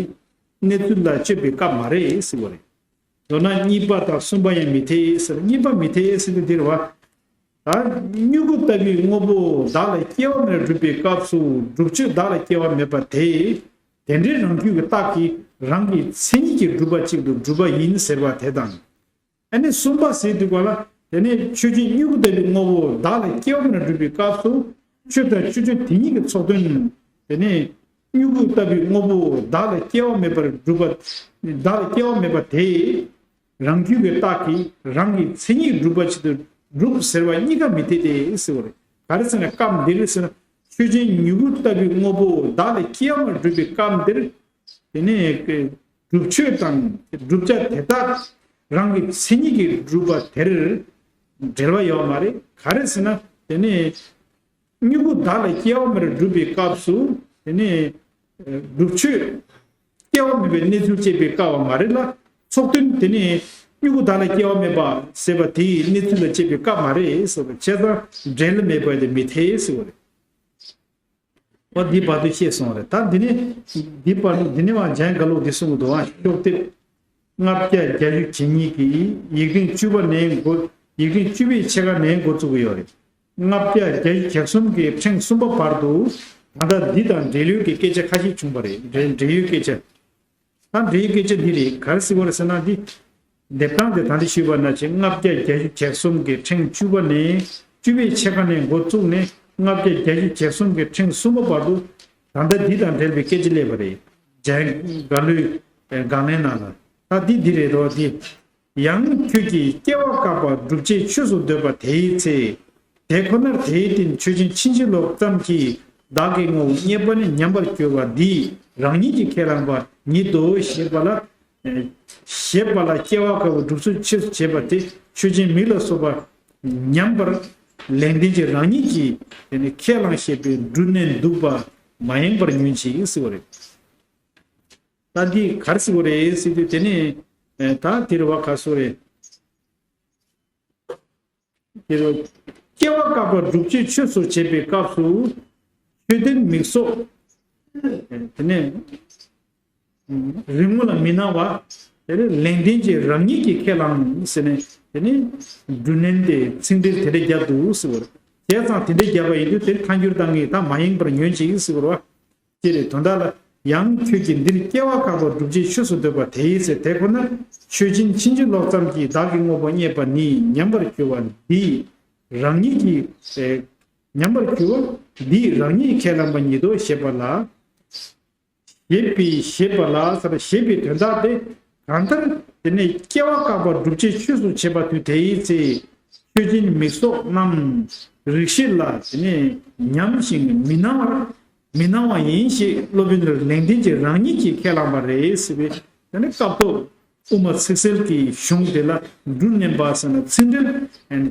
གནས་ཚུལ་ལ་དཔྱད་པའི་སྐབས་མ་རེད་ཟེར་བ་རེད། མདོར་ན་གཉིས་པ་དང་གསུམ་པ་ཡང་མི་འཐད་ཟེར། གཉིས་པ་མི་འཐད་ཟེར་དུས་འདིར་བ། ད་མྱུ་གུ་ལྟ་བུའི་དངོས་པོ་བདག་ལས་སྐྱེ་བ་མེད་པར་སྒྲུབ་པའི་སྐབས་སུ་སྒྲུབ་ཆོས་བདག་ལས་སྐྱེ་བ་མེད་པ་དེ། དེ་འདྲའི་རང་རྒྱུད་ཀྱི་རྟགས་ཀྱིས་རང་གི་མཚན་ཉིད་ཀྱིས་གྲུབ་པ་གཅིག་ཏུ་གྲུབ་པ་ཡིན་ཟེར་བ་དེ་དང་། ཨ་ནི་གསུམ་པ་ཟེར་དུས་ག་ལ། དེ་ནས་ཆོས་ཅན་མྱུ་གུ་ལྟ་བུའི་དངོས་པོ་བདག་ལས་སྐྱེ་བ་མེད་པར་སྒྲུབ་པའི་སྐབས་སུ། ཆོས་དང་ཆོས་ཅན་དེ་ཉིད་ཀྱི་ཚོགས་དོན། དེ་ནས་མྱུ་གུ་ལྟ་བུའི་དངོས་པོ་བདག་ལས་སྐྱེ་བ་མེད་པར་སྒྲུབ་པ། བདག་ལས་སྐྱེ་བ་མེད་པ་དེ། རང་རྒྱུད་ཀྱི་རྟགས་ཀྱིས་རང་གི་མཚན་ཉིད་སྒྲུབ་པ་ཆེད་དུ་སྒྲུབ་ཟེར་བ་གཉིས་ཀ་མི་འཐད་དེ་ཟེར་བ་རེད། ག་རེ་ཟེར་ན་སྐབས་འདིར་ཟེར་ན་ཆོས་ཅན་མྱུ་གུ་ལྟ་བུའི་དངོས་པོ་བདག་ལས་སྐྱེ་བ་མེད་པར་སྒྲུབ་པའི་སྐབས་འདིར། དེ་ནས་སྒྲུབ་ཆོས་དང་བསྒྲུབ་བྱ་དེ་དག་རང་གི་མཚན་ཉིད་ཀྱིས་གྲུབ་པ་དེར་འབྲེལ་བ་ཡོད་མ་རེད། ག་རེ་ཟེར་ན་དེ་ནས་མྱུ་གུ་བདག་ལས་སྐྱེ་བ་མེད་པར་སྒྲུབ་པའི་སྐབས་སུ་དེ་ནས་སྒྲུབ་ཆོས་སྐྱེ་བ་མེད་པའི་གནས་ཚུལ་དཔྱད་པའི་སྐབས་མ་རེད་ལ། ཚོགས་དོན་དེ་ནས་མྱུ་གུ་བདག་ལས་སྐྱེ་བ་མེད་པ་ཟེར་བ་དེའི་གནས་ཚུལ་ལ་དཔྱད་པའི་སྐབས་མ་རེད་ཟེར་བ་བྱས་ཙང་འབྲེལ་མེད་པ་དེ་མི་འཐད་ཟེར་བ་རེད། འོ་འདི་བར་དུ་ཤེས་སོང་རེད། ད་འདི་ནི་འདི་བར་དུ་འདི་ནི་མ་འཇམ་དགའ་ལུགས་འདི་གསུང་གི་འདུག་ཨ། ཤོག་ལྡེབ་ལྔ་བརྒྱ་བརྒྱད་ཅུ་གྱ་གཉིས་ཀྱི་ཡིག་རིང་བཅུ་པ་ནས་འགོ། ཡིག་རིང་བཅུ་པའི་ཕྱེད་ཀ་ནས་འགོ་བཙུགས་ཀྱི་ཡོད་རེད། ལྔ་བརྒྱ་བརྒྱད་ཅུ་གྱ་གསུམ་གྱི་ཕྲེང་གསུམ་པ་བར་དུ་ད་ལྟ་འདི་དང་འབྲེལ་ཡོད་ཀྱི་སྐད་ཆ་ཁ་ཤས་བྱུང་བ་རེད། འབྲེལ་འབྲེལ་ཡོད་སྐད་ཆ། ད་འབྲེལ་ཡོད་སྐད་ཆ་འདི་རེད། ག་རེ་ཟེར་བ་རེད་ཟེར་ན་འདི། འདེབས་སྟངས་དེ་ད་ལྟ་ཞུས་པ་ནང་བཞིན་ལྔ་བརྒྱ་བརྒྱད་ཅུ་གྱ་གསུམ་གྱི་ཕྲེང་བཅུ་པ་ནས་བཅུ་པའི་ཕྱེད་ཀ་ནས་འགོ་བཙུགས་ནས་ལྔ་བརྒྱ་བརྒྱད་ཅུ་གྱ་གསུམ་གྱི་ཕྲེང་གསུམ་པ་བར་དུ་ད་ལྟ་འདི་དང་འབྲེལ་བའི་སྐད་ཆ་སླེབས་པ་རེད། འཇམ་དགའ་ལུས་དགག་ལན་ནང་ལ། ད་འདི་འདི་རེད་དོ་འདི། ཡང་ཁྱོད་ཀྱིས་སྐྱེ་བ་བཀག་པ་བསྒྲུབ་བྱའི་ཆོས་སུ་འདོད་པ་དེའི་ཚེ། དེ་ཁོ་ནར་དེའི་རྟེན་ཆོས་ཅན་ཕྱིན་ཅི་ལོག་ཙམ་གྱིས་བདག་གི་ངོ་བོ་རྙེད་པ་ནི་ཉམས་པར་འགྱུར་བ་འདིས་རང་ཉིད་ཀྱི་ཁས་བླངས་པ་ཉིད་དོ་ཞེས་པ་ལ། ཞེས་པ་ལ་སྐྱེ་བ་བཀག་པའི་བསྒྲུབ་ཚུལ་ཆོས་སུ་བྱེད་པ་དེ་ཆོས་ཅན་མིག་ལ་སོགས་པ་ཉམས་པར་ལེགས་ལྡན་གྱིས་རང་ཉིད་ཀྱིས་དེ་ནི་ཁས་བླངས་ཞེས་པའི་འབྲུ་གནས་འདུག་པ། མ་ཡེངས་པར་ཉོན་ཅིག་ཟེར་བ་རེད། ད་འདི་ག་རེ་ཟེར་བ་རེད་ཟེར་དུས་དེ་ནི་ད་དེ་རེད་བ། ག་སོ་རེད། དེ་རུ་སྐྱེ་བ་བཀག་པ་སྒྲུབ་བྱེད་ཆོས་སུ་བྱེད་པའི་སྐབས་སུ་ཆོས་ལྡན་མིག་སོགས་དེ་ནས་རིང་མོ་ལ་མི་སྣང་བ། དེ་ནས་ལེགས་ལྡན་གྱིས་རང་ཉིད་ཀྱིས་ཁས་བླངས་ཟེར་ནས་དེ་ནས་འབྲུ་སྣོན་དེ་ཚིག་འགྲེལ་དེ་འདྲ་བརྒྱབ་འདུག་ཟེར་བ་རེད། བྱས་ཙང་དེ་འདྲ་བརྒྱབ་པ་ཡིན་དུས་དེ་ཐལ་འགྱུར་བཏང་གི་ད་མ་ཡེངས་པར་ཉོན་ཅིག་ཟེར་བ་རེད་བ། ཅེས་རེད། དོན་དག་ལ་ཡང་ཁྱོད་ཀྱིས་འདིར་སྐྱེ་བ་བཀག་པ་སྒྲུབ་བྱེད་ཆོས་སུ་འདོད་པ་དེའི་ཚེ་དེ་ཁོ་ན་ཆོས་ཅན་ཕྱིན་ཅི་ལོག་ཙམ་གྱིས་བདག་གི་དངོས་པོ་རྙེད་པ་ནི་ཉམས་པར་གྱུར་པ་འདི་རང་ཉིད་ཀྱིས་ཨེ་ཉམས་པར་གྱུར་པ་འདི་རང་ཉིད་ཁས་བླངས་པ་ཉིད་དོ་ཞེས་པ་ལ། ཞེས་པའི་ཞེས་པ་ལ་ཟེར་ཞེས་པའི་དོན་དག་དེ་གང་ལྟར་དེ་ནས་སྐྱེ་བ་བཀག་པ་སྒྲུབ་བྱེད་ཆོས་སུ་བྱེད་པ་དུས་དེའི་ཚེ་ཆོས་ཅན་མིག་སོགས་རྣམས་རིགས་ཤེས་ལ་དེ་ནས་ཉམས་ཤིང་མི་སྣང་བར། མི་སྣང་བ་ཡིན་ཞེས་སློབ་དཔོན་ལེགས་ལྡན་གྱིས་རང་ཉིད་ཀྱིས་ཁས་བླངས་པ་རེད་ཟེར་བའི་དེ་ནི་སྐབས་ཐོག་དབུ་མ་ཚིག་གསལ་གྱི་གཞུང་དེ་ལ་འབྲུ་བསྣན་པ་ཟེར་ན་ཚིག་འགྲེལ་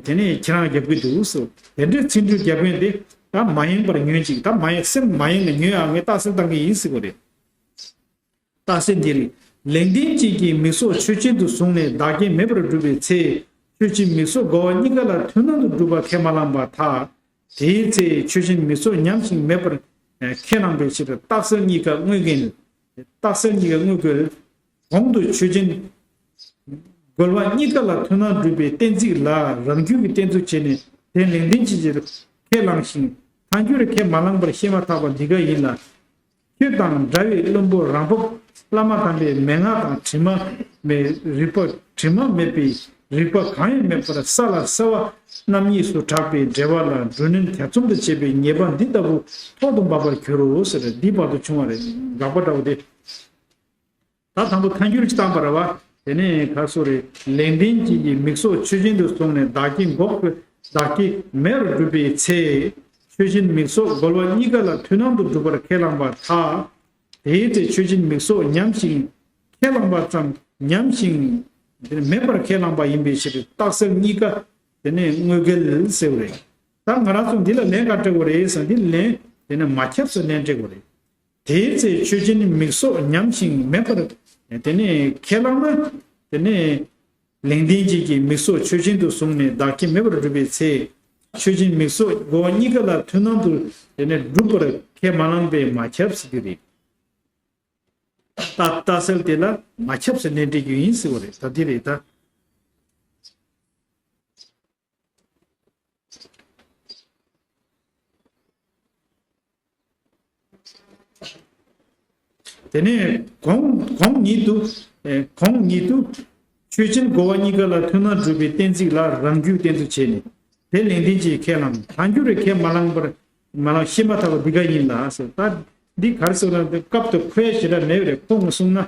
དེ་ནི་ཁྱེད་རང་རྒྱབ་ཀྱི་འདུག་ཟེར། དེ་འདྲའི་ཚིག་འགྲེལ་རྒྱབ་མཁན་དེ་ད་མ་ཡེངས་པར་ཉོན་ཅིག་ད་མ་ཡེངས་སེམས་མ་ཡེངས་ནས་ཉོན་ཡག་ངས་རྟགས་གསལ་བཏང་གི་ཡིན་ཟེར་གོ་རེད། རྟགས་གསལ་འདིར་ལེགས་ལྡན་གྱིས་ཀྱི་མིག་སོགས་ཆོས་ཅན་དུ་བཟུང་ནས་བདག་རྐྱེན་མེད་པར་སྒྲུབ་པའི་ཚེ་ཆོས་ཅན་མིག་སོགས་རྒོལ་བ་གཉིས་ཀ་ལ་མཐུན་སྣང་དུ་སྒྲུབ་པ་ཁས་མ་བླངས་པར་ཐལ། དེའི་ཚེ་ཆོས་ཅན་མིག་སོགས་ཉམས་ཤིང་མེད་པར་ཁས་བླངས་པའི་ཕྱིར་རྟགས་གསལ་གཉིས་ཀ་དངོས་འགལ། རྟགས་གསལ་གཉིས་ཀ་དངོས་འགལ། གོང་དུ་ཆོས་ཅན་རྒོལ་བ་གཉིས་ཀ་ལ་མཐུན་སྣང་སྒྲུབ་པའི་གཏན་ཚིགས་ལ་རང་རྒྱུད་ཀྱི་གཏན་ཚིགས་བྱས་ནས་དེ་ལེགས་ལྡན་གྱིས་ཁས་བླངས་ཤིང་ཐལ་འགྱུར་ཁས་མ་བླངས་པར་ཤེས་མ་ཐག་པ་འདི་ག་ཡིན་ལ། ཁྱོད་དང་འདྲ་བའི་བླུན་པོ་རང་བབས་བླ་མ་དམ་པའི་མན་ངག་དང་དྲི་མ་མེད་རིག་པ་དྲི་མ་མེད་པའི་རིག་པ་གང་ཡང་མེད་པར་གསལ་ལ་གསལ་བ་རྣམ་གཉིས་སུ་གྲགས་པའི་འགྲེལ་པ་ལ་འབྲུ་སྣོན་གྱ་ཚོམ་དུ་བྱེད་པའི་ཉེས་པ་འདི་ལྟ་བུ་ཐོག་ཏུ་འབབ་པར་འགྱུར་རོ་ཟེར། འདི་བར་དུ་བྱུང་བ་རེད། དགག་པ་འདྲ་བོ་དེ། ད་དང་པོ་ཐལ་འགྱུར་གྱི་བཏང་བ་རེད་བ། དེ་ནས་ག་སོ་རེད། ལེགས་ལྡན་གྱིས་ཀྱི་མིག་སོགས་ཆོས་ཅན་དུ་བཟུང་ནས་བདག་རྐྱེན་འགོག་པའི་བདག་རྐྱེན་མེད་པར་སྒྲུབ་པའི་ཚེ། ཆོས་ཅན་མིག་སོགས་རྒོལ་བ་གཉིས་ཀ་ལ་མཐུན་སྣང་དུ་སྒྲུབ་པར་ཁས་བླངས་པར་ཐལ། དེའི་ཚེ་ཆོས་ཅན་མིག་སོགས་ཉམས་ཤིང་ཁས་བླངས་པ་ཙམ་ཉམས་ཤིང་མེད་པར་ཁས་བླངས་པ་ཡིན་པའི་ཕྱིར་རྟགས་གསལ་གཉིས་ཀ་དེ་ནས་དངོས་འགལ་ཟེར་བ་རེད། ད་ང་རང་ཚོ་འདི་ལ་ལན་ག་སྤྲད་དགོས་རེད་ཟེར་ན་འདི་ལན་དེ་ནས་མ་ཁྱབ་ཟེར་ལན་སྤྲད་དགོས་རེད། དེའི་ཚེ་ཆོས་ཅན་མིག་སོགས་ཉམས་ཤིང་མེད་པར་དེ་ནས་ཁས་བླངས་ན། དེ་ནས་ལེགས་ལྡན་གྱིས་ཀྱི་མིག་སོགས་ཆོས་ཅན་དུ་བཟུང་ནས་བདག་རྐྱེན་མེད་པར་སྒྲུབ་པའི་ཚེ། ཆོས་ཅན་མིག་སོགས་རྒོལ་བ་གཉིས་ཀ་ལ་མཐུན་སྣང་དུ་དེ་ནས་སྒྲུབ་པར་ཁས་མ་བླངས་པས་མ་ཁྱབ་ཟེར་རྒྱུ་རེད། རྟགས་རྟགས་གསལ་དེ་ལ་མ་ཁྱབ་ཟེར་ལན་སྤྲད་རྒྱུ་ཡིན་ཟེར་བ་རེད། ད་འདི་རེད་ད། དེ་ནས་གོང་གོང་ཉིད་དུ། ཨེ་གོང་ཉིད་དུ། ཆོས་ཅན་རྒོལ་བ་གཉིས་ཀ་ལ་མཐུན་སྣང་སྒྲུབ་པའི་གཏན་ཚིགས་ལ་རང་རྒྱུད་གཏན་ཚིགས་བྱས་ནས། དེ་ལེགས་ལྡན་གྱིས་ཁས་བླངས། ཐལ་འགྱུར་ཁས་མ་བླངས་པར་མ་བླངས་ཤེས་མ་ཐག་པ་འདི་ག་ཡིན་ལ་ཟེར། ད་འདི་ག་རེ་ཟེར་ན་སྐབས་དེར་ཁོ་ཡ་ཞེ་དྲག་མེད་པ་རེད། ཁོང་གིས་གསུངས་ན།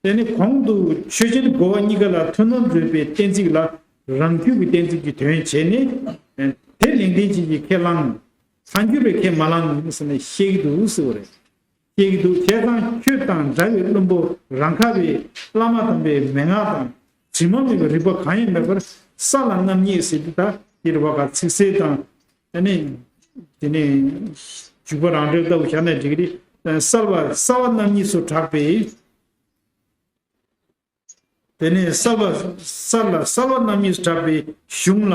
དེ་ནི་གོང་དུ་ཆོས་ཅན་རྒོལ་བ་གཉིས་ཀ་ལ་མཐུན་སྣང་སྒྲུབ་པའི་གཏན་ཚིགས་ལ་རང་རྒྱུད་ཀྱི་གཏན་ཚིགས་ཀྱི་དོན་བྱས་ནས། དེ་ལེགས་ལྡན་གྱིས་ཀྱི་ཁས་བླངས། ཐལ་འགྱུར་བའི་ཁས་མ་བླངས་ཟེར་ནས་བཤད་ཀྱི་འདུག་ཟེར་བ་རེད། བཤད་ཀྱི་འདུག་བྱས་ཙང་ཁྱོད་དང་འདྲ་བའི་བླུན་པོ་རང་ཁ་བའི་བླ་མ་དམ་པའི་མན་ངག་དང་དྲི་མ་མེད་པའི་རིག་པ་གང་ཡང་མེད་པར་གསལ་ལ་རྣམ་གཉིས་ཟེར་དུས་ད་འདིར་བ་ག་ཚིག་གསལ་དང་། དེ་ནས་དེ་ནས་འཇུག་པ་རང་འགྲེལ་ལྟ་བུ་བྱས་ན་འགྲིག་གི་རེད། གསལ་བ་གསལ་བ་རྣམ་གཉིས་སུ་གྲགས་པའི། དེ་ནས་གསལ་བ་གསལ་ལ་གསལ་བ་རྣམ་གཉིས་སུ་གྲགས་པའི་གཞུང་ལ་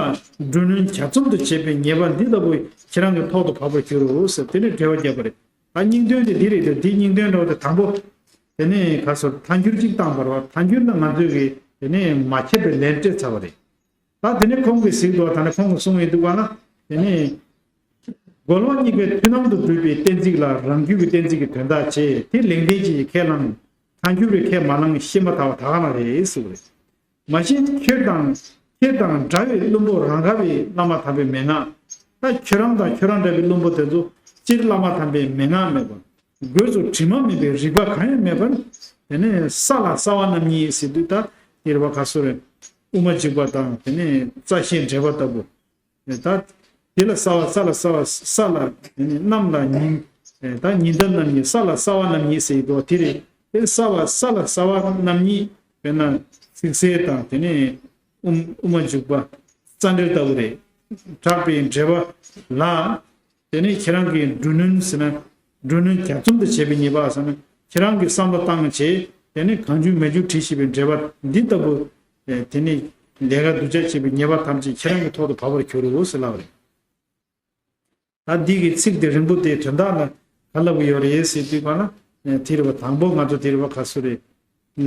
འབྲུ་སྣོན་གྱ་ཚོམ་དུ་བྱེད་པའི་ཉེས་པ་འདི་ལྟ་བུ་ཁྱེད་རང་གི་ཐོག་ཏུ་བབ་པར་འགྱུར་རོ་ཟེར། དེ་ནས་འགྲེལ་བ་བརྒྱབ་པ་རེད། ད་སྙིང་དོན་དེ་འདི་རེད་དེ། འདི་སྙིང་དོན་འདྲ་བོ་དེ་དང་པོ། དེ་ནས་ག་སོ་ཐལ་འགྱུར་གཅིག་བཏང་བ་རེད་བ། ཐལ་འགྱུར་ལ་ང་ཚོས་ཀྱི་དེ་ནས་མ་ཁྱབ་པའི་ལན་སྤྲད་ཚར་བ་རེད། ད་དེ་ནས་ཁོང་གིས་གཟིགས་འདུག་ད་ནས་ཁོང་གིས་གསུངས་ཡོད་འདུག་བ་ན། དེ་ནས་རྒོལ་བ་གཉིས་ཀའི་མཐུན་སྣང་དུ་སྒྲུབ་པའི་གཏན་ཚིགས་ལ་རང་རྒྱུད་ཀྱི་གཏན་ཚིགས་ཀྱི་དོན་དག་བྱས། དེ་ལེགས་ལྡན་གྱིས་ཁས་བླངས། ཐལ་འགྱུར་བའི་ཁས་མ་བླངས་ཤེས་མ་ཐག་པ་ད་ག་ན་རེད་ཟེར་བ་རེད། མ་གཞི་ཁྱོད་དང་ཁྱེད་དང་འདྲ་བའི་བླུན་པོ་རང་ཁ་བའི་བླ་མ་དམ་པའི་མན་ངག་ད་ཁྱོད་རང་དང་ཁྱོད་རང་འདྲ་བའི་བླུན་པོ་དེ་ཚོ་སྤྱིར་བླ་མ་དམ་པའི་མན་ངག་མེད་པ། སྒོས་སུ་དྲི་མ་མེད་པའི་རིག་པ་གང་ཡང་མེད་པར། དེ་ནས་གསལ་ལ་གསལ་བ་རྣམ་གཉིས་ཟེར་དུས་ད་དེ་རེད་བ། ག་སོ་རེད། དབུ་མ་འཇུག་པ་དང་དེ་ནས་རྩ་ཤེའི་འགྲེལ་པ་ལྟ་བུ། ད་དེ་ལ་གསལ་བ་གསལ་ལ་གསལ་བ་གསལ་ལ་དེ་ནས་རྣམ་ལ་ཉིན། ད་ཉི་ཟླ་རྣམ་གཉིས་གསལ་ལ་གསལ་བ་རྣམ་གཉིས་ཟེར་དུས་དེ་རེད། དེ་གསལ་བ་གསལ་ལ་གསལ་བ་རྣམ་གཉིས་དཔེར་ན་ཚིག་གསལ་དང་དེ་ནས་དབུ་དབུ་མ་འཇུག་པ་རྩ་འགྲེལ་ལྟ་བུ་རེད། གྲགས་པའི་འགྲེལ་པ་ལ། དེ་ནས་ཁྱེད་རང་གིས་འབྲུ་སྣོན་ཟེར་ན། འབྲུ་གནོན་གྱ་ཚོམ་དུ་བྱེད་པའི་ཉེས་པ་ཟེར་ན། ཁྱེད་རང་གིས་བསམ་བློ་བཏང་བྱས། དེ་ནས་གང་བྱུང་མང་བྱུང་བྲིས་ཤེས་པའི་འགྲེལ་པ་འདི་ལྟ་བུ། དེ་ནས་ལས་ཀ་སྡུག་ཅག་བྱེད་པའི་ཉེས་པ་ཐམས་ཅད་ཁྱེད་རང་གི་ཐོག་ཏུ་བབས་པར་འགྱུར་རོ་ཟེར་ལབ་པ་རེད། ད་འདི་གི་ཚིག་དེ་རིང་པོ་དེ་དོན་དག་ལ་ག་ལབ་ཀྱི་ཡོད་རེད་ཟེར་དུས་པ་ན། དེ་རེད་པ། དང་པོ་ང་ཚོ་དེ་རེད་པ། ག་སུ་རེད།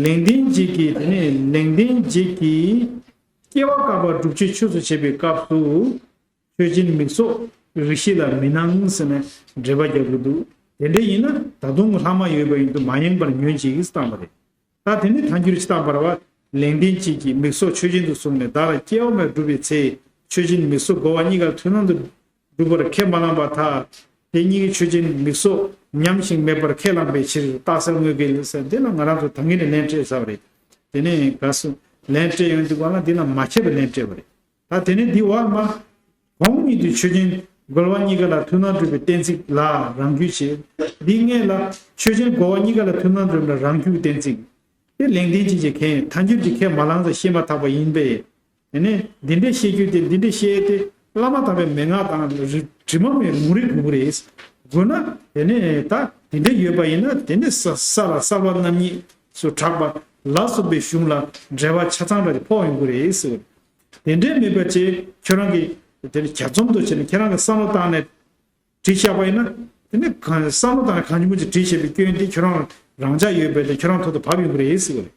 ལེགས་ལྡན་འབྱེད་ཀྱི། དེ་ནས་ལེགས་ལྡན་འབྱེད་ཀྱི་སྐྱེ་བ་བཀག་པ་སྒྲུབ་བྱེད་ཆོས་སུ་བྱེད་པའི་སྐབས་སུ། ཆོས་ཅན་མིག་སོགས་རིགས་ཤེས་ལ་མི་སྣང་ཟེར་ནས་འགྲེལ་པ་རྒྱག་གི་འདུག་དེ་འདྲ་ཡིན་ན་ད་དུང་ལྷག་མ་ཡོད་པ་ཡིན་དུས་མ་ཡེངས་པར་ཉོན་ཅིག་བཏང་བ་རེད། ད་དེ་ནི་ཐལ་འགྱུར་ཇི་ལྟར་འབར་བ། ལེགས་ལྡན་འབྱེད་ཀྱི་མིག་སོགས་ཆོས་ཅན་དུ་བཟུང་ནས་བདག་ལ་སྐྱེ་བ་མེད་སྒྲུབ་པའི་ཚེ། ཆོས་ཅན་མིག་སོགས་རྒོལ་བ་གཉིས་ཀ་ལ་མཐུན་སྣང་དུ་སྒྲུབ་པར་ཁས་མ་བླངས་པར་ཐལ། དེ་གཉིས་ཀྱི་ཆོས་ཅན་མིག་སོགས་ཉམས་ཤིང་མེད་པར་ཁས་བླངས་པའི་ཕྱིར། རྟགས་གསལ་དངོས་འགལ་ཟེར། འདི་ལ་ང་རང་ཚོ་ད་གིན་ནས་ལན་སྤྲད་ཚར་བ་རེད། དེ་ནས་ག་སུ་ལན་སྤྲད་ཡོང་དུས་ག་ལ་འདི་ལ་མ་ཁྱབ་པའི་ལན་སྤྲད་པ་རེད། ད་དེ་ནས་འདི་བར་མ། གོང་གཉིས་དུ་ཆོས་ཅན་རྒོལ་བ་གཉིས་ཀ་ལ་མཐུན་སྣང་སྒྲུབ་པའི་གཏན་ཚིགས་ལ་རང་རྒྱུད་བྱེད། འདི་སྔོན་ལ་ཆོས་ཅན་རྒོལ་བ་གཉིས་ཀ་ལ་མཐུན་སྣང་སྒྲུབ་ན་རང་རྒྱུད་གཏན་ཚིགས། དེ་ལེགས་ལྡན་འབྱེད་ཀྱི་ཁས་ཐལ་འགྱུར་གྱི་ཁས་མ་བླངས་ཙང་བཤད་མ་ཐག་པ་ཡིན་པས། དེ་ནས་འདི་འདྲའི་བཤད་རྒྱུ་དེ་འདི་འདྲའི་བཤད་དེ་བླ་མ་དམ་པའི་མན་ངག་དང་རི་དྲི་མ་མེད་ལུང་རིགས་དགོས་ཀྱི་རེད། དགོས་ན་དེ་ནས་ད་དེ་འདྲ་ཡོད་པ་ཡིན་ན། དེ་ནས་ས་ས་ལ་གསལ་བ་རྣམ་གཉིས་སུ་གྲགས་པ་ལ་སོགས་པའི་གཞུང་ལ་འགྲེལ་པ་ཆ་ཚང་ར་དེ་ཕོག་ཡོང་གི་རེད་ཟེར། དེ་འདྲའི་མེད་པ་བྱས་ཁྱོད་རང་གིས་དེ་ནི་གྱ་ཚོམ་དུ་བྱས་ནས་ཁྱེད་རང་གིས་བསམ་བློ་བཏང་ནས་བྲིས་བཞག་པ་ཡིན་ན། དེ་ནི་གང་བསམ་བློ་བཏང་ནས་གང་བྱུང་མང་བྱུང་བྲིས་བཞག་པའི་སྐྱོན་དེ་ཁྱོད་རང་རང་འཇགས་ཡོད་པས། དེ་ཁྱོད་རང་ཐོག་ཏུ་བབས་ཡོང་གི་རེད་ཟེར་བ་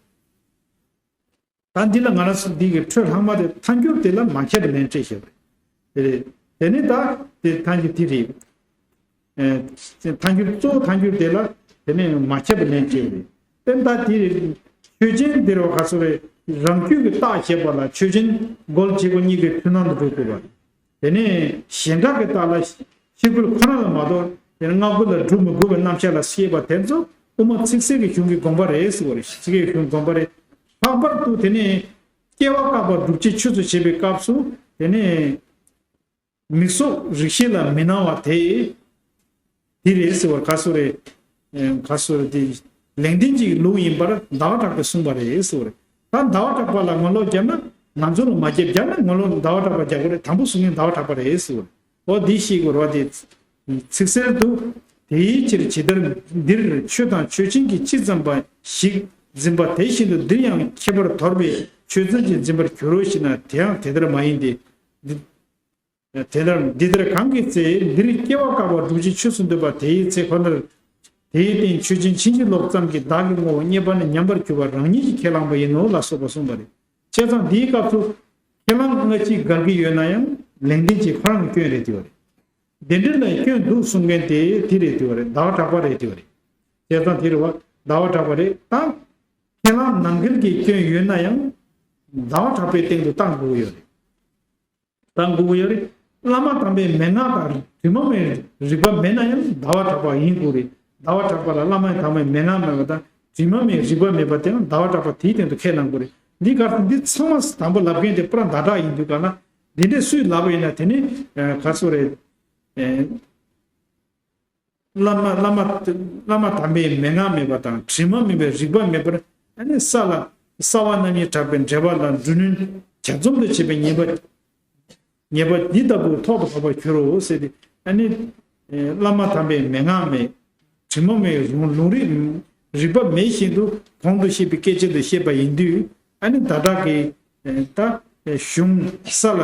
རེད། ད་འདི་ལ་ང་རང་ཚོ་འདི་གི་འཕྲོས་ལྷག་མ་དེ་ཐལ་འགྱུར་དེ་ལ་མ་ཁྱབ་པའི་ལན་སྤྲད་བཞག་པ་རེད། དེ་ནི་ད་དེ་ཐལ་འགྱུར་དེ་རེད། ཨེ། ཐལ་འགྱུར་གཙོ་བོ་ཐལ་འགྱུར་དེ་ལ་དེ་ནི་མ་ཁྱབ་པའི་ལན་སྤྲད་པ་རེད། དེ་ད་དེ་རེད། ཆོས་ཅན་དེ་རུ་ག་སོ་རེད། རང་རྒྱུད་ཀྱི་རྟགས་བཤད་པ་ལ་ཆོས་ཅན་རྒོལ་བྱེད་པོ་གཉིས་ཀའི་མཐུན་སྣང་དུ་འགྲོ་དགོས་པ་རེད། དེ་ནས་གཞན་དག་གི་རྟགས་ལ་ཤེས་ཁུལ་ཁོ་ན་ལ་མ་གཏོགས་དེ་ནས་སྔ་རྒོལ་ལ་སྒྲུབ་མི་དགོས་པའི་རྣམ་གཞག་ལ་བཤད་པ་དེ་ཚོ་དབུ་མ་ཚིག་གསལ་གྱི་གཞུང་གི་དགོངས་པ་རེད་ཟེར་བ་རེད། ཚིག་གསལ་གྱི་གཞུང་དགོངས་པ་རེད། ལྷག་པར་དུ་དེ་ནས་སྐྱེ་བ་བཀག་པ་སྒྲུབ་བྱེད་ཆོས་སུ་བྱེད་པའི་སྐབས་སུ་དེ་ནས་མིག་སོགས་རིགས་ཤེས་ལ་མི་སྣང་བ་དེ། དེ་རེད་ཟེར་བར་ག་སོ་རེད། ཨེ། ག་སོ་རེད། དེ་ལེགས་ལྡན་གྱི་ལུགས་ཡིན་པར་ཟླ་བ་གྲགས་པས་གསུངས་པ་རེད་ཟེར་བ་རེད། ད་ཟླ་བ་གྲགས་པ་ལ་ངོ་ལོག་བརྒྱབ་ན། ང་ཚོ་ལ་མ་བརྒྱབ། བརྒྱབ་ན་ངོ་ལོག་ཟླ་བ་གྲགས་པ་རྒྱག་དགོས་རེད། དང་པོ་གསུང་མཁན་ཟླ་བ་གྲགས་པ་རེད་ཟེར་བ་རེད། འོ་འདི་ཤེས་དགོས་རེད་བ། དེ་ཚིག་གསལ་དུ། དེའི་ཕྱིར་ཇི་ལྟར་འདིར་ཆོས་དང་ཆོས་ཅན་གྱི་སྤྱི་ཙམ་པ་ཞིག་འཛིན་པ་དེ་བཞིན་དུ་འདིར་ཡང་ཁྱད་པར་དོར་བའི་ཆོས་ཙམ་གྱིས་འཛིན་པར་འགྱུར་རོ་ཞེ་ན། དེའང་དེ་ལྟར་མ་ཡིན་ཏེ། འདི། དེ་ལྟར་འདི་ལྟར་གང་གི་ཚེ་འདིར་སྐྱེ་བ་བཀག་པ་སྒྲུབ་བྱེད་ཆོས་སུ་འདོད་པ་དེའི་ཚེ་ཁོ་ནར། དེའི་སྟེང་ཆོས་ཅན་ཕྱིན་ཅི་ལོག་ཙམ་གྱིས་བདག་གི་ངོ་བོ་རྙེད་པ་ནི་ཉམས་པར་གྱུར་པ་རང་ཉིད་ཀྱིས་ཁས་བླངས་པ་ཡིན་ནོ་ལ་སོགས་པ་གསུངས་པ་རེད། བྱས་ཙང་འདིའི་སྐབས་སུ་ཁས་བླངས་སྔ་ཕྱི་འགལ་གྱི་ཡོད་ན་ཡང་ལེགས་ལྡན་གྱིས་ཁོ་རང་གི་སྐྱོན་རེད་དེ་བ་རེད། དེ་འདྲ་ལ་སྐྱོན་འདུག་གསུང་མཁན་དེ་དེ་རེད་དེ་བ་རེད། ཟླ་བ་གྲགས་པ་རེད་དེ་བ་རེད། བྱས་ཙང་དེ་རེད་བ། ཟླ་བ་གྲགས་པ་རེད། ད་ཁས་བླངས་ནང་འགལ་གྱི་སྐྱོན་ཡོད་ན་ཡང་ཟླ་བ་གྲགས་པའི་སྟེང་དུ་བཏང་དགོས་ཀྱི་ཡོད་རེད། བཏང་དགོས་ཀྱི་ཡོད་རེད། བླ་མ་དམ་པའི་མན་ངག་དང་དྲི་མ་མེད་རིགས་པ་མེད་ན་ཡང་ཟླ་བ་གྲགས་པ་ཡིན་དགོས་རེད། ཟླ་བ་གྲགས་པ་ལ་བླ་མ་དམ་པའི་མན་ངག་མེད་པ་དང་དྲི་མ་མེད་རིགས་པ་མེད་པ་དེ་ཡང་ཟླ་བ་གྲགས་པ་དེའི་སྟེང་དུ་ཁས་བླངས་དགོས་རེད། འདི་གར་འདི་ཚང་མ་དང་པོ་ལབ་མཁན་དེ་པུ་ར་ཟླ་གྲགས་ཡིན་དུས་ག་ན། འདི་འདྲས་སུས་ལབ་པ་ཡིན་ན་དེ་ནི་ག་ཚོད་རེད། བླ་མ་བླ་མ་བླ་མ་དམ་པའི་མན་ངག་མེད་པ་དང་དྲི་མ་མེད་པའི་རིགས་པ་མེད་པར། ཨ་ནི་ས་ལ་གསལ་བ་རྣམ་གཉིས་གྲགས་པའི་འགྲེལ་པ་ལ་འབྲུ་གནོན་གྱ་ཚོམ་དུ་བྱེད་པའི་ཉེས་པ། ཉེས་པ་འདི་ལྟ་བུ་ཐོག་ཏུ་བབས་པར་འགྱུར་རོ་ཟེར་ཏེ། ཨ་ནི་བླ་མ་དམ་པའི་མན་ངག་མེད། དྲི་མ་མེད། ལུང་ལུང་རིགས་རིགས་པ་མེད་བཞིན་དུ་གོང་དུ་བཤད་པའི་སྐད་ཆ་དུ་བཤད་པ་ཡིན་དུས། ཨ་ནི་ད་དྲག་གི་ད་གཞུང་ས་ལ་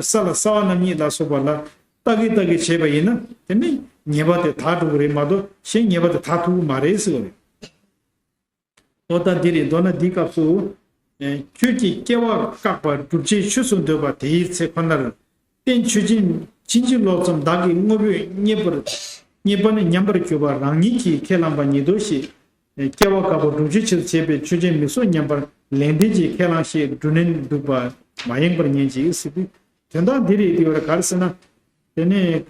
ས་ལ་གསལ་བ་རྣམ་གཉིས་ལ་སོགས་པ་ལ་ལྟ་གི་ལྟ་གི་བྱས་པ་ཡིན་ན། དེ་ནི་ཉེས་པ་དེ་དག་འགྲོ་གི་རེད་མ་གཏོགས་གཞན་ཉེས་པ་དེ་དག་ཐུབ་ཀྱི་མ་རེད་ཟེར་བ་རེད། ཨོ་ད་འདི་རེད། མདོར་ན་འདིའི་སྐབས་སུ། ཁྱོད་ཀྱིས་སྐྱེ་བ་བཀག་པ་སྒྲུབ་བྱེད་ཆོས་སུ་འདོད་པ་དེའི་ཚེ་ཁོ་ནར། རྟེན་ཆོས་ཅན་ཕྱིན་ཅི་ལོག་ཙམ་བདག་གི་དངོས་པོས་རྙེད་པར་རྙེད་པ་ནི་ཉམས་པར་གྱུར་པ་རང་ཉིད་ཀྱིས་ཁས་བླངས་པ་ཉིད་དོ་ཞེས། སྐྱེ་བ་བཀག་པ་སྒྲུབ་བྱེད་ཆེད་དུ་བྱས་པའི་ཆོས་ཅན་མིག་སོགས་ཉམས་པར་ལེགས་ལྡན་གྱིས་ཁས་བླངས་ཞེས་འབྲུ་གནོན་འདུག་པ་མ་ཡེངས་པར་ཉོན་ཅིག་ཟེར་དུས། དོན་དག་འདི་རེད་དེ་བར་ག་རེ་ཟེར་ན། དེ་ནས་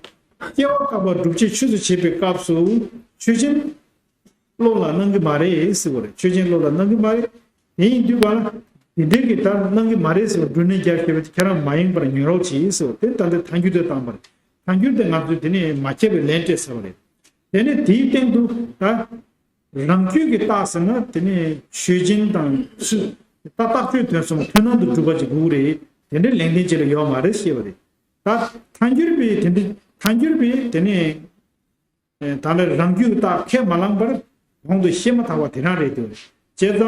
སྐྱེ་བ་བཀག་པ་སྒྲུབ་བྱེད་ཆོས་སུ་བྱེད་པའི་སྐབས་སུ། ཆོས་ཅན་བློ་ལ་སྣང་གི་མ་རེད་ཟེར་བ་རེད། ཆོས་ཅན་བློ་ལ་སྣང་གི་མ་རེད། དེ་ཡིན་དུས་པ་ལ་དེ་འདྲའི་གི་ལྟར་སྣང་གི་མ་རེད་ཟེར་བ་འབྲུ་གནོན་རྒྱག་ཤེས་པ་ཁྱེད་རང་མ་ཡེངས་པར་ཉོན་རོགས་གྱིས་ཟེར་བ་དེ་ད་ལྟ་ཐལ་འགྱུར་དེ་བཏང་པ་རེད། ཐལ་འགྱུར་དེ་ང་ཚོས་དེ་ནས་མ་ཁྱབ་པའི་ལན་སྤྲད་ཚར་བ་རེད། དེ་ནས་དེའི་སྟེང་དུ་ད། རང་རྒྱུད་ཀྱི་རྟགས་ཟེར་ན་དེ་ནི་ཆོས་ཅན་དང་ཚུལ། ད་རྟགས་ཆོས་དོན་གསུམ་མཐུན་སྣང་དུ་གྲུབ་པ་ཅིག་དགོས་རེད། དེ་འདྲའི་ལེགས་ལྡན་གཅིག་ལ་ཡོད་མ་རེད་ཞེས་པ་རེད། ད་ཐལ་འགྱུར་པས་དེ་འདྲའི་ཐལ་འགྱུར་པས་དེ་ནི་ ད་ལྟ་རང་རྒྱུད་རྟགས་ཁས་མ་བླངས་པར་གོང་དུ་བཤད་མ་ཐག་པ་དེ་རང་རེད་འདུག། བྱས་ཙང་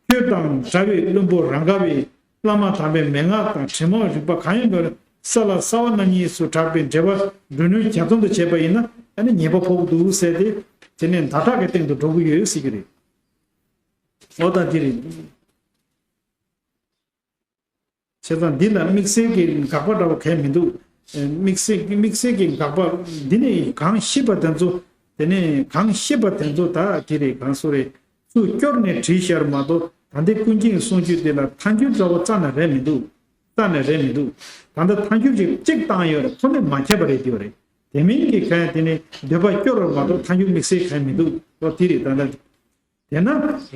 ཆོས་དང་འདྲ་བའི་བླུན་པོ་རང་དགའ་བའི་བླ་མ་དམ་པའི་མན་ངག་དང་དྲི་མ་རིག་པ་གང་ཡིན་པར་ས་ལ་ས་བ་རྣམ་གཉིས་སུ་གྲགས་པའི་འགྲེལ་པ་འབྲུ་སྣོད་གྱ་ཚོམ་དུ་བྱས་པ་ཡིན་ན་ཨ་ནི་ཉེས་པ་ཕོག་འདུག་ཟེར་ཏེ་དེ་ནས་ཟླ་གྲགས་ཀྱི་སྟེང་དུ་འགྲོ་གི་ཡོད་ཟེར་གྱི་རེད། འོ་ད་འདི་རེད། བྱས་ཙང་འདི་ལ་དམིགས་བསལ་གྱི་དགག་པ་འདྲ་བ་གང་ཡང་མི་འདུག། དམིགས་བསལ་དམིགས་བསལ་གྱི་དགག་པ་འདི་ནི་གང་ཤེས་པ་དེ་ཚོ། དེ་ནས་གང་ཤེས་པ་དེ་ཚོ་ད་དེ་རེད་གང་སོ་རེད། ཚུར་སྐྱོར་ནས་བྲིས་ཤར་མ་གཏོགས་ད་ལྟའི་ཀུན་མཁྱེན་གསུང་ཆོས་དེ་ལ་ཐལ་འགྱུར་འདྲ་བ་རྩ་ནས་རེད་མི་འདུག། རྩ་ནས་རེད་མི་འདུག། ད་ལྟ་ཐལ་འགྱུར་ཅིག་གཅིག་བཏང་ཡོད་རེད། ཁོ་ནི་མ་ཁྱབ་པ་རེད་དེ་ཡོད་རེད། དེ་མིན་གྱི་གང་ཡང་དེ་ནི་འདོད་པ་སྐྱོར་བ་མ་གཏོགས་ཐལ་འགྱུར་དམིགས་བསལ་གང་ཡང་མི་འདུག་ལོ། དེ་རེད་ད་ལྟ། དེས་ན་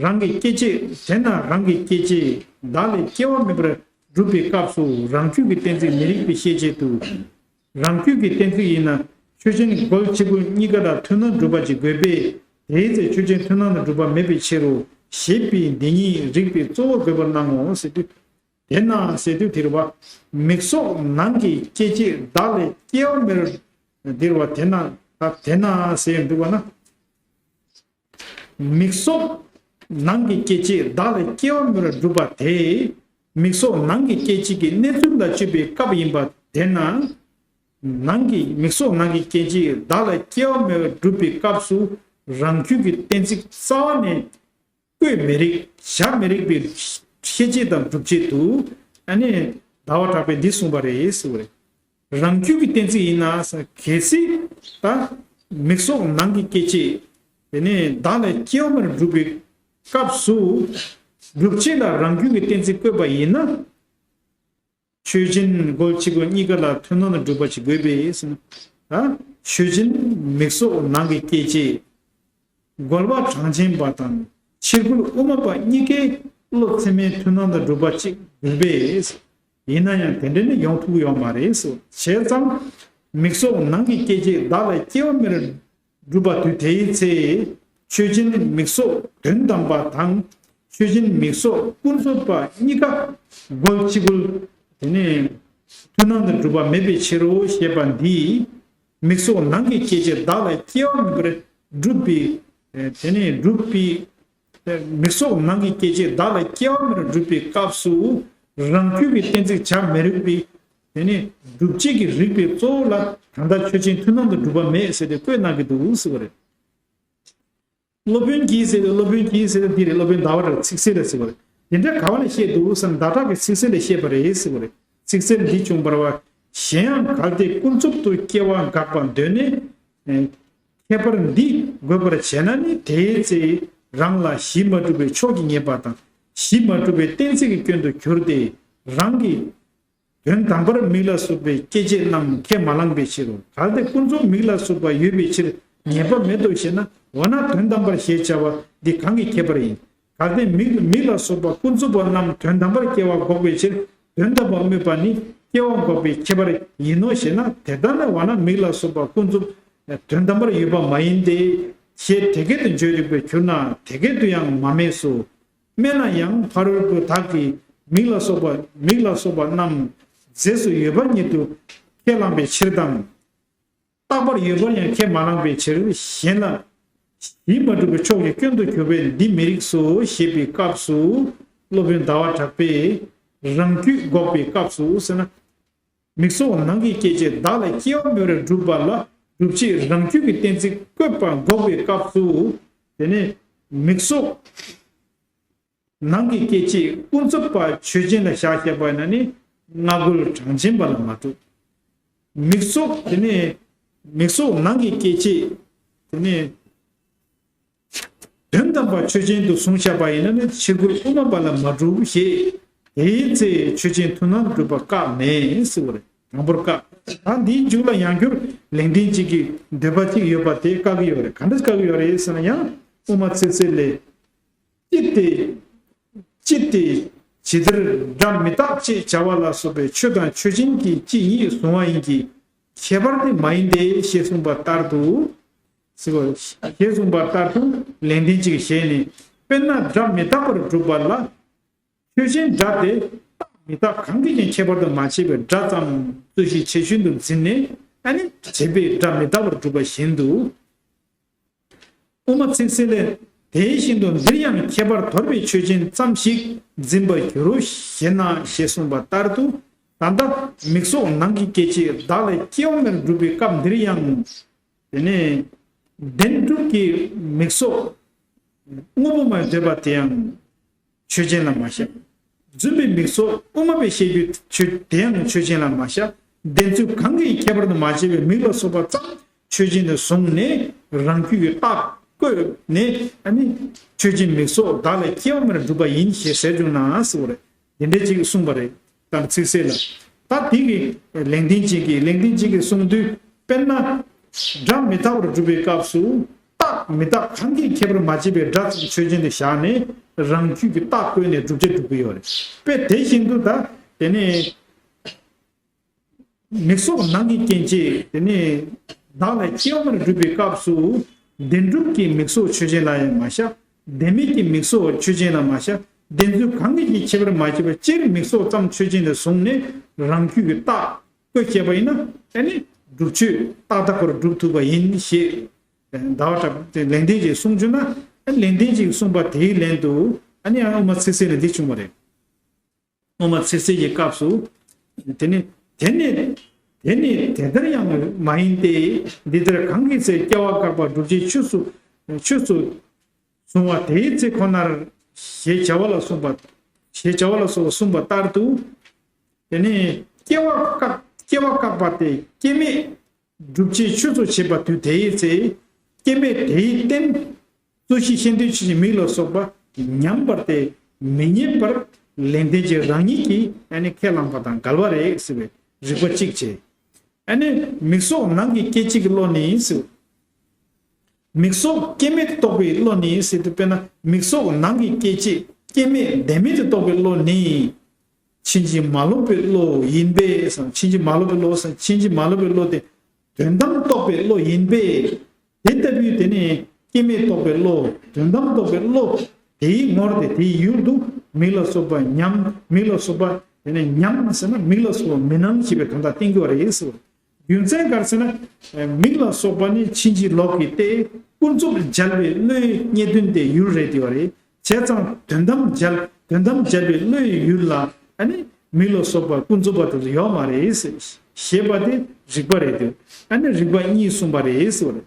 རང་གི་སྐྱེ་མཆེད། དེས་ན་རང་གི་སྐྱེ་མཆེད་བདག་ལས་སྐྱེ་བ་མེད་པར་སྒྲུབ་པའི་སྐབས་སུ་རང་རྒྱུད་ཀྱི་གཏན་ཚིགས་མི་རིགས་པའི་ཤེས་བྱེད་དུ། རང་རྒྱུད་ཀྱི་གཏན་ཚིགས་ཡིན་ན་ཆོས་ཅན་རྒོལ་ཕྱི་རྒོལ་གཉིས་ཀ་ལ་མཐུན་སྣང་གྲུབ་པ་ཅིག་དགོས་པས། དེའི་ཚེ་ཆོས་ཅན་མཐུན་སྣང་དུ་གྲུབ་པ་མེད་པའི་ཕྱིར་རོ། ཞེས་པའི་འདི་ཉིད་རིགས་པའི་གཙོ་བོར་དགོས་པར་སྣང་ངོ་། ཟེར་དུས། དེས་ན་ཟེར་དུས་དེ་རེད་བ། མིག་སོགས་ནང་གི་སྐྱེ་མཆེད་བདག་ལས་སྐྱེ་བ་མེད་པར། དེ་རེད་བ། དེས་ན་ད་དེས་ན་ཟེར་འདུག་བ་ན། མིག་སོགས་ནང་གི་སྐྱེ་མཆེད་བདག་ལ་སྐྱེ་བ་མེད་པར་སྒྲུབ་པ་དེ། མིག་སོགས་ནང་གི་སྐྱེ་མཆེད་ཀྱི་གནས་ཚུལ་ལ་དཔྱོད་པའི་སྐབས་ཡིན་པ་དེ་ན། ནང་གི་མིག་སོགས་ནང་གི་སྐྱེ་མཆེད་བདག་ལ་སྐྱེ་བ་མེད་པར་སྒྲུབ་པའི་སྐབས་སུ་རང་རྒྱུད་ཀྱི་གཏན་ཚིགས་རྩ་བ་ནས་བཀོད་མི་རིགས། བཞག་མི་རིགས་པའི་ཤེས་བྱེད་དང་སྒྲུབ་བྱེད་དུ་ཨ་ནི་ཟླ་བ་གྲགས་པས་འདི་གསུངས་པ་རེད་ཟེར་བ་རེད། རང་རྒྱུད་ཀྱི་གཏན་ཚིགས་ཡིན་ན་གལ་སྲིད་ད་མིག་སོགས་ནང་གི་སྐྱེ་མཆེད་དེ་ནས་བདག་ལས་སྐྱེ་བ་མེད་པར་སྒྲུབ་པའི་སྐབས་སུ་སྒྲུབ་བྱེད་ལ་རང་རྒྱུད་ཀྱི་གཏན་ཚིགས་བཀོད་པ་ཡིན་ན། ཆོས་ཅན་རྒོལ་ཕྱི་རྒོལ་གཉིས་ཀ་ལ་མཐུན་སྣང་དུ་གྲུབ་པ་ཞིག་དགོས་པས་ཟེར་ན། ད་ཆོས་ཅན་མིག་སོགས་ནང་གི་སྐྱེ་མཆེད། རྒོལ་བ་གྲངས་ཅན་པ་དང་ཕྱི་རྒོལ་དབུ་མ་པ་གཉིས་ཀའི་བློ་ཚད་མའི་མཐུན་སྣང་དུ་གྲུབ་པ་ཅིག་དགོས་པས། ཡིན་ན་ཡང་དེ་འདྲ་ནི་ཡོང་ཐུབ་ཡོད་མ་རེད་ཟེར། བྱས་ཙང་མིག་སོགས་ནང་གི་སྐྱེ་མཆེད་བདག་ལ་སྐྱེ་བ་མེད་པར་སྒྲུབ་པ་དུས་དེའི་ཚེ། ཆོས་ཅན་མིག་སོགས་དོན་དམ་པ་དང་། ཆོས་ཅན་མིག་སོགས་ཀུན་རྫོབ་པ་གཉིས་ཀ་རྒོལ་ཕྱི་རྒོལ་དེ་ནས་མཐུན་སྣང་དུ་གྲུབ་པ་མེད་པའི་ཕྱིར་རོ་ཞེས་པ་འདིས། མིག་སོགས་ནང་གི་སྐྱེ་མཆེད་བདག་ལ་སྐྱེ་བ་མེད་པར་སྒྲུབ་པའི། དེ་ནས་སྒྲུབ་པའི། མིག་སོགས་ནང་གི་སྐྱེ་མཆེད་བདག་ལ་སྐྱེ་བ་མེད་པར་སྒྲུབ་པའི་སྐབས་སུ། རང་རྒྱུད་ཀྱི་གཏན་ཚིགས་བྱ་མི་རིགས་པའི། དེ་ནས་སྒྲུབ་བྱེད་ཀྱི་རིགས་པའི་གཙོ་བོ་ལ་ད་ལྟ་ཆོས་ཅན་མཐུན་སྣང་དུ་གྲུབ་པ་མེད་ཟེར་ཏེ་བཀོད་གནང་གི་འདུག་ཟེར་བ་རེད། སློབ་དཔོན་གྱིས་ཟེར་ཏེ་སློབ་དཔོན་གྱིས་ཟེར་ཏེ་འདི་རེད། སློབ་དཔོན་ཟླ་བ་གྲགས་ཚིག་གསལ་ལ་ཟེར་བ་རེད། དེ་འདྲ་ག་བ་ལ་བཤད་འདུག་ཟེར་ན་ཟླ་གྲགས་ཀྱི་ཚིག་གསལ་ལ་བཤད་པ་རེད་ཟེར་བ་རེད། ཚིག་གསལ་འདི་བྱུང་བར་བ། གཞན་ཡང་གལ་ཏེ་ཀུན་རྫོབ་ཏུ་སྐྱེ་བ་དགག་པ་འདོད་ནས། ཁྱད་པར་འདི་འགོད་པར་བྱས་ན་ནི་དེའི་ཚེ་རང་ལ་གཞི་མ་གྲུབ་པའི་ཕྱོགས་ཀྱི་ངེས་པ་དང་གཞི་མ་གྲུབ་པའི་གཏན་ཚིགས་ཀྱི་སྐྱོན་དུ་གྱུར་ཏེ་རང་གི་དོན་དམ་པར་མིག་ལ་སོགས་པའི་སྐྱེ་མཆེད་རྣམས་ཁས་མ་བླངས་པའི་ཕྱིར་རོ། གལ་ཏེ་ཀུན་རྫོབ་མིག་ལ་སོགས་པ་ཡོད་པའི་ཕྱིར་ངེས་པ་མེད་དོ་ཞེ་ན། འོ་ན་དོན་དམ་པར་ཞེས་བྱ་བ་འདི་གང་གི་ཁྱད་པར་ཡིན། གལ་ཏེ་མིག་མིག་ལ་སོགས་པ་ཀུན་རྫོབ་པ་རྣམས་དོན་དམ་པར་སྐྱེ་བ་འགོག་པའི་ཕྱིར་དོན་དམ་པར་སྨོས་པ་ནི་སྐྱེ་བ་འགོག་པའི་ཁྱད་པར་ཡིན་ནོ་ཞེ་ན། དེ་ལྟ་ན་འོ་ན་མིག་ལ་སོགས་པ་ཀུན་རྫོབ་དོན་དམ་པར་ཡོད་པ་མ་ཡིན་ཏེ། ཞེས་དེ་སྐད་དུ་བརྗོད་རིགས་པས་གྱུར་ན་དེ་སྐད་དུ་ཡང་མ་སྨྲས་སོ། སྨྲས་ན་ཡང་ཕ་རོལ་པོ་དག་གིས་མིག་ལ་སོགས་པ་མིག་ལ་སོགས་པ་རྣམས་རྫས་སུ་ཡོད་པ་ཉིད་དུ་ཁས་བླངས་པའི་ཕྱིར་དང་། རྟག་པར་ཡོད་པར་ཡང་ཁས་མ་བླངས་པའི་ཕྱིར། གཞན་ལ་གཞི་མ་གྲུབ་པའི་ཕྱོགས་ཀྱི་སྐྱོན་དུ་གྱུར་པས་འདི་མི་རིགས་སོ་ཞེས་པའི་སྐབས་སུ། སློབ་དཔོན་ཟླ་བ་གྲགས་པས་རང་རྒྱུད་འགོག་པའི་སྐབས་སུ་ཟེར་ན། མིག་སོགས་ནང་གི་སྐྱེ་མཆེད་བདག་ལ་སྐྱེ་བ་མེད་པར་སྒྲུབ་པ་ལ་སྒྲུབ་བྱེད་རང་རྒྱུད་ཀྱི་གཏན་ཚིགས་བཀོད་པ་འགོག་པའི་སྐབས་སུ། དེ་ནས་མིག་སོགས་ནང་གི་སྐྱེ་མཆེད་ཀུན་རྫོབ་པ་ཆོས་ཅན་ལ་བཞག་བྱས་པ་ན་ནི་སྔ་རྒོལ་གྲངས་ཅན་པ་ལ་མ་གྲུབ། མིག་སོགས་དེ་ནས་མིག་སོགས་ནང་གི་སྐྱེ་མཆེད་དེ་ནས་དོན་དམ་པ་ཆོས་ཅན་དུ་བཟུང་བྱས་པ་ཡིན་ན་ནི་ཕྱིར་རྒོལ་དབུ་མ་པ་ལ་མ་གྲུབ་ཞེས། དེའི་ཚེ་ཆོས་ཅན་མཐུན་སྣང་སྒྲུབ་པ་བཀག་མེད་ཟེར་བ་རེད། དང་པོར་བཀག། ད་འདིའི་མཇུག་ལ་ཡང་བསྐྱར་ལེགས་ལྡན་འབྱེད་ཀྱི་འདོད་པ་གཅིག་ཡོད་པ་དེ་བཀག་གི་ཡོད་རེད། ག་འདྲ་བཀག་གི་ཡོད་རེད་ཟེར་ན་ཡང་དབུ་མ་ཚིག་གསལ་ལས། ཅི་སྟེ། ཅི་སྟེ། ཇི་ལྟར་སྒྲ་མི་རྟག་ཅེས་བྱ་བ་ལ་སོགས་པའི་ཆོས་དང་ཆོས་ཅན་གྱི་སྤྱི་ཉིད་བཟུང་བ་ཡིན་གྱི། ཁྱད་པར་དེ་མ་ཡིན་ཏེ་ཞེས་གསུངས་པ་ལྟར་དུ། ཞེས་གསུངས་པ་ལྟར་དུ་ལེགས་ལྡན་འབྱེད་ཀྱི་ཞལ་ནས། དཔེར་ན་སྒྲ་མི་རྟག་པར་སྒྲུབ་པ་ལ། ཆོས་ཅན་སྒྲ་དེ་རྟག་མི་རྟག་གང་གིས་ཀྱང་ཁྱད་པར་དུ་མ་བྱས་པའི་སྒྲ་ཙམ་རྩོད་གཞི་ཆེ་ཤོས་དུ་འཛིན་ནས་ཨ་ནི་བྱས་པའི་སྒྲ་མི་རྟག་པར་སྒྲུབ་པ་བཞིན་དུ། དབུ་མ་ཚིག་གསལ་ལས། དེ་བཞིན་དུ་འདིར་ཡང་ཁྱད་པར་དོར་བའི་ཆོས་ཅན་ཙམ་ཞིག་འཛིན་པར་འགྱུར་རོ་ཞེ་ན་ཞེས་གསུངས་པ་ལྟར་དུ། ད་ལྟ་མིག་སོགས་ནང་གི་སྐྱེ་མཆེད་བདག་ལས་སྐྱེ་བ་མེར་སྒྲུབ་པའི་སྐབས་འདིར་ཡང་། དེ་ནས་བདེན་གྲུབ་ཀྱི་མིག་སོགས་དངོས་པོ་མ་འདོད་པ་དེ་ཡང་ཆོས་ཅན་ལ་མ་བཞག་རྫུན་པའི་མིག་སོགས་དབུ་མ་པས་བཤད་རྒྱུ་ཆོས་དེ་ཡང་ཆོས་ཅན་ལ་མ་བཞག་བདེན་ཚུལ་གང་གིས་ཁྱད་པར་དུ་མ་བྱས་པའི་མིག་ལ་སོགས་པ་ཙམ་ཆོས་ཅན་དུ་བཟུང་ནས་རང་རྒྱུད་ཀྱི་རྟགས་བཀོད་ནས་ཨ་ནི་ཆོས་ཅན་མིག་སོགས་བདག་ལས་སྐྱེ་བ་མེར་སྒྲུབ་པ་ཡིན་ཞེས་ཟེར་བྱུང་ན་ཟེར་བ་རེད། དེ་འདྲ་ཅིག་གསུངས་པ་རེད། ད་ཚིག་གསལ་ལ། ད་དེ་གི་ལེགས་ལྡན་འབྱེད་ཀྱི་ལེགས་ལྡན་འབྱེད་ཀྱིས་གསུངས་དུས་དཔེར་ན། སྒྲ་མི་རྟག་པར་སྒྲུབ་པའི་སྐབས་སུ་རྟག་མི་རྟག་གང་གིས་ཁྱད་པར་མ་བྱས་པའི་སྒྲ་ཙམ་ཆོས་ཅན་དུ་བཞག་ནས་རང་རྒྱུད་ཀྱི་རྟགས་བཀོད་ནས་བསྒྲུབ་བྱ་སྒྲུབ་ཀྱི་ཡོད་རེད། དཔེ་དེ་བཞིན་དུ་ད་དེ་ནས། མིག་སོགས་ནང་གི་སྐྱེ་མཆེད་དེ་ནི་བདག་ལས་སྐྱེ་བ་མེར་སྒྲུབ་པའི་སྐབས་སུ་བདེན་གྲུབ་ཀྱི་མིག་སོགས་ཆོས་ཅན་ལ་ཡང་མ་བཞག་བདེན་མེད་ཀྱི་མིག་སོགས་ཆོས་ཅན་ལ་མ་བཞག་བདེན་ཚུལ་གང་གིས་ཀྱང་ཁྱད་པར་མ་བྱས་པར་སྤྱིར་མིག་སོགས་ཙམ་ཆོས་ཅན་དུ་བཟུང་ནས་རང་རྒྱུད་ཀྱི་རྟགས་བཀོད་བྱས་པ་ཡིན་ན་ཨ་ནི་སྒྲུབ་ཆོས་རྟག་མཐའ་བར་སྒྲུབ་ཐུབ་པ་ཡིན་ཞེས་ཟླ་བ་གྲགས་པས་ལེགས་ལྡན་འབྱེད་གསུངས་བྱུང་ན་ཨ་ནི་ལེགས་ལྡན་འབྱེད་གསུངས་པ་དེའི་ལན་དུ་ཨ་ནི་ཨ་དབུ་མ་ཚིག་གསལ་ལས་འདི་བྱུང་བ་རེད། དབུ་མ་ཚིག་གསལ་གྱི་སྐབས་སུ། དེ་ནི། དེ་ནི། དེ་ནི་དེ་ལྟར་ཡང་མ་ཡིན་ཏེ། འདི་ལྟར་གང་གི་ཚེ་སྐྱེ་བ་བཀག་པ་བསྒྲུབ་བྱའི་ཆོས་སུ། ཆོས་སུ། བཟུང་བ་དེའི་ཚེ་ཁོ་ནར། ཞེས་བྱ་བ་ལ་གསུངས་པ། ཞེས་བྱ་བ་ལ་སོགས་པ་གསུངས་པ་ལྟར་དུ། དེ་ནི་སྐྱེ་བ་བཀག་སྐྱེ་བ་བཀག་པ་སྟེ་སྐྱེ་མེད། སྒྲུབ་བྱའི་ཆོས་སུ་བྱེད་པ་དུས་དེའི་ཚེ། སྐྱེ་མེད་དེའི་རྟེན། རྩོད་གཞི་ཤེས་འདོད་ཆོས་ཅན་མིག་ལ་སོགས་པ་ཉམས་པར་ཏེ་མི་རྙེད་པར་ལེགས་ལྡན་འབྱེད་རང་ཉིད་ཀྱིས་ཨ་ནི་ཁས་བླངས་པ་དང་འགལ་བ་རེད་ཟེར་བའི་རིགས་པ་གཅིག་བྱས། ཨ་ནི་མིག་སོགས་ནང་གི་སྐྱེ་མཆེད་ཀྱི་བློ་ནི་ཟེར། མིག་སོགས་སྐྱེ་མེད་དུ་རྟོགས་པའི་བློ་ནི་ཟེར་དུས་དཔེར་ན་མིག་སོགས་ནང་གི་སྐྱེ་མཆེད་སྐྱེ་མེད་བདེན་མེད་དུ་རྟོགས་པའི་བློ་ནི། ཕྱིན་ཅི་མ་ལོག་པའི་བློ་ཡིན་པས་སམ། ཕྱིན་ཅི་མ་ལོག་པའི་བློ་སམ། ཕྱིན་ཅི་མ་ལོག་པའི་བློ་དེ་དོན་དམ་རྟོགས་པའི་བློ་ཡིན་པས། དེ་ལྟ་བུའི་དེ་ནི་སྐྱེ་མེད་རྟོགས་པའི་བློ། དོན་དམ་རྟོགས་པའི་བློ། དེའི་ངོར་དེ་དེའི་ཡུལ་དུ་མིག་ལ་སོགས་པ་ཉམས། མིག་ལ་སོགས་པ་དེ་ནི་ཉམས་ཟེར་ན་མིག་ལ་སོགས་པ་མི་སྣང་ཞེས་པའི་དོན་དག་བསྟན་གྱི་ཡོད་རེད་ཟེར། རྒྱུ་མཚན་ག་རེ་ཟེར་ན། མིག་ལ་སོགས་པ་ནི་ཕྱིན་ཅི་ལོག་གི་སྟེ་ཀུན་རྫོབ་འཇལ་བའི་བློའི་རྙེད་དོན་དེ་ཡུལ་རེད་དེ་ཡོད་རེད། བྱས་ཙང་དོན་དམ་འཇལ་དོན་དམ་འཇལ་བའི་བློའི་ཡུལ་ལ་ཨ་ནི་མིག་ལ་སོགས་པ་ཀུན་རྫོབ་པ་དེ་ཚོ་ཡོད་མ་རེད་ཟེར། ཞེས་པ་དེ་རིགས་པ་རེད་དེ། ཨ་ནི་རིགས་པ་གཉིས་གསུངས་པ་རེད་ཟེར་བ་རེད།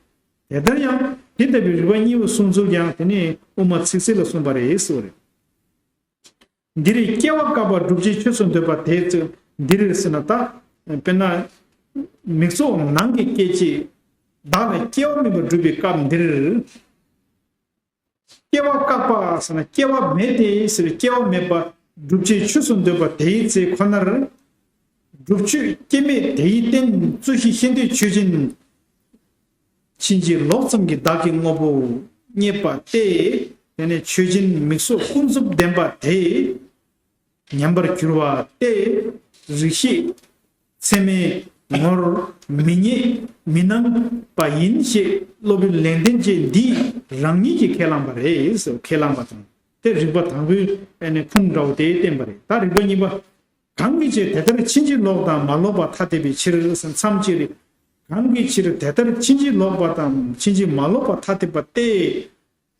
དེ་ལྟར་ཡང་དེ་ལྟ་བུའི་རིགས་པ་གཉིས་པོ་གསུངས་ཚུལ་ཀྱང་དེ་ནི་དབུ་མ་ཚིག་གསལ་ལ་གསུངས་པ་རེད་ཟེར་བ་རེད། འདིར་སྐྱེ་བ་བཀག་པ་བསྒྲུབ་བྱའི་ཆོས་སུ་འདོད་པ་དེ་ཚོ་འདིར་ཟེར་ན་ད། དཔེར་ན། མིག་སོགས་ནང་གི་སྐྱེ་མཆེད་བདག་ལས་སྐྱེ་བ་མེད་པར་སྒྲུབ་པའི་སྐབས་འདིར། སྐྱེ་བ་བཀག་པ་ཟེར་ན་སྐྱེ་བ་མེད་དེ་ཟེར་བའི་སྐྱེ་བ་མེད་པ་བསྒྲུབ་བྱའི་ཆོས་སུ་འདོད་པ་དེའི་ཚེ་ཁོ་ནར། སྒྲུབ་ཆོས་སྐྱེ་མེད་དེའི་རྟེན་རྩོད་གཞི་ཤེས་འདོད་ཆོས་ཅན། ཕྱིན་ཅི་ལོག་ཙམ་གྱི་བདག་གི་དངོས་པོ་རྙེད་པ་སྟེ། དེ་ནས་ཆོས་ཅན་མིག་སོགས་ཀུན་རྫོབ་བདེན་པ་དེ། ཉམས་པར་གྱུར་པ་སྟེ། རིགས་ཤེས་ཚད་མའི་ངོར་མི་རྙེད་མི་སྣང་པ་ཡིན་ཞེས་སློབ་དཔོན་ལེགས་ལྡན་འབྱེད་འདིས་རང་ཉིད་ཀྱིས་ཁས་བླངས་པ་རེད་ཟེར། ཁས་བླངས་པ་དང་དེ་རིགས་པ་དང་པོའི་ཨ་ནི་ཁུངས་འདྲ་བོ་དེ་བསྟན་པ་རེད། ད་རིགས་པ་གཉིས་པ། གང་གི་ཕྱིར་དེ་ལྟར་ཕྱིན་ཅི་ལོག་དང་མ་ལོག་པ་ཐ་དད་པའི་ཕྱིར་ཟེར་མཚམས་གཅིག་རེད། གང་གི་ཕྱིར་དེ་ལྟར་ཕྱིན་ཅི་ལོག་པ་དང་ཕྱིན་ཅི་མ་ལོག་པ་ཐ་དད་པ་སྟེ།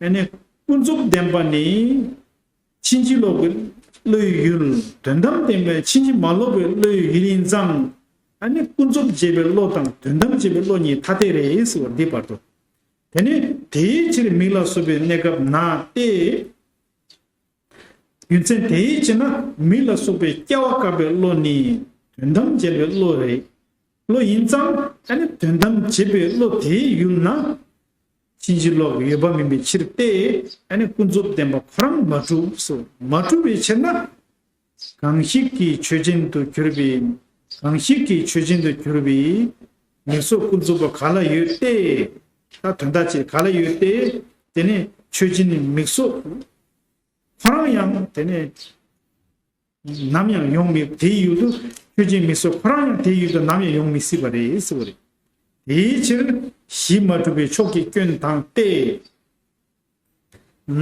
ཨ་ནི་ཀུན་རྫོབ་བདེན་པ་ནི། ཕྱིན་ཅི་ལོག་གི་བློའི་ཡུལ། དོན་དམ་བདེན་པའི་ཕྱིན་ཅི་མ་ལོག་པའི་བློའི་ཡུལ་ཡིན་ཙང་། ཨ་ནི་ཀུན་རྫོབ་བྱས་པའི་བློ་དང་དོན་དམ་བྱས་པའི་བློ་གཉིས་ཐ་དད་རེད་ཟེར་བ་འདི་བར་དུ། དེ་ནི་དེའི་ཕྱིར་མིག་ལ་སོགས་པའི་གནས་སྐབས་ན་སྟེ། རྒྱུ་མཚན་དེའི་ཕྱིར་ན་མིག་ལ་སོགས་པའི་སྐྱེ་བ་བཀག་པའི་བློ་ནི་དོན་དམ་བྱས་པའི་བློ་རེད། བློ་ཡིན་ཙང་ཨ་ནི་དོན་དམ་བྱས་པའི་བློ་དེའི་ཡུལ་ན། ཕྱིན་ཅི་ལོག་ཡོད་པ་མིན་པའི་ཕྱིར་ཏེ། ཨ་ནི་ཀུན་རྫོབ་བདེན་པ་ཁོ་རང་མ་གྲུབ་སོ། མ་གྲུབ་པའི་ཕྱིར་ན། གང་ཞིག་གིས་ཆོས་ཅན་དུ་གྱུར་པའི། གང་ཞིག་གིས་ཆོས་ཅན་དུ་གྱུར་པའི་མིག་སོགས་ཀུན་རྫོབ་པ་ག་ལ་ཡོད་དེ། ད་དོན་དག་ཅིག་ག་ལ་ཡོད་དེ། དེ་ནི་ཆོས་ཅན་མིག་སོགས་ཁོ་རང་ཡང་དེ་ནི་ནམ་ཡང་ཡོང་མི་དེའི་ཡུལ་དུ་ཆོས་ཅན་མིག་སོགས་ཁོ་རང་ཡང་དེའི་ཡུལ་དུ་ནམ་ཡང་ཡོང་མི་སྲིད་པ་རེད་ཟེར་བ་རེད། དེའི་ཕྱིར་གཞི་མ་གྲུབ་པའི་ཕྱོགས་ཀྱི་སྐྱོན་དང་སྟེ།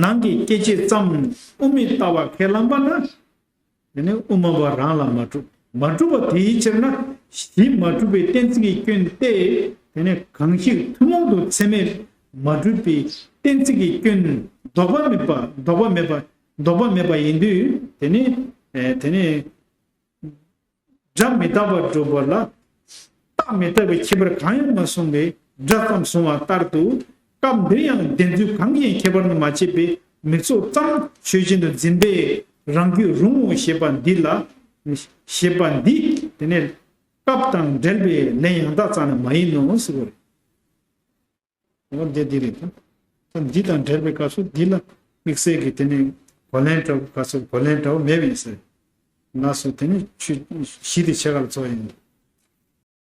ནང་གི་སྐྱེ་མཆེད་ཙམ་དབུ་མའི་ལྟ་བ་ཁས་བླངས་པ་ན། དེ་ནི་དབུ་མ་པ་རང་ལ་མ་གྲུབ། མ་གྲུབ་པ་དེའི་ཕྱིར་ན་གཞི་མ་གྲུབ་པའི་གཏན་ཚིགས་ཀྱི་སྐྱོན་ཏེ། དེ་ནི་གང་ཞིག་ཐུན་མོང་དུ་ཚད་མས་མ་གྲུབ་པའི་ གཏན་ཚིགས་ཀྱི་སྐྱོན་ལྡོག་པ་མེད་པ་ལྡོག་པ་མེད་པ་ལྡོག་པ་མེད་པ་ཡིན་དུས། དེ་ནི་དེ་ནི་སྒྲ་མི་རྟག་པར་སྒྲུབ་པ་ལ། རྟག་མི་རྟག་པའི་ཁྱད་པར་གང་ཡང་མ་གསུངས་པས་སྒྲ་ཙམ་གསུངས་པ་ལྟར་དུ། སྐབས་འདིར་ཡང་བདེན་རྫུན་གང་གིས་ཡང་ཁྱད་པར་དུ་མ་བྱས་པའི་མིང་ཚོགས་ཙམ་ཆོས་ཅན་དུ་འཛིན་པས་རང་རྒྱུད་རུང་ངོ་ཞེས་པ་འདི་ལ། ཞེས་པ་འདི་དེ་ནི་སྐབས་དང་འབྲེལ་བའི་ལན་ཡང་དག་རྩ་ནས་མ་ཡིན་ནོ་ཟེར་བ་རེད། འོ་འདི་འདི་རེད་དོ། ད་འདི་དང་འབྲེལ་བའི་སྐབས་སུ་འདི་ལ་དམིགས་བསལ་གྱི་དེ་ནི་གོ་ལན་འདྲ་བོ་སྐབས་སུ་གོ་ལན་འདྲ་བོ་མེད་པ་ཡིན་ཟེར། ལགས་སོ། དེ་ནི་ཆོས་གཞི་དེ་ཕྱེད་ཀ་ལ་ཚོགས་ཡིན།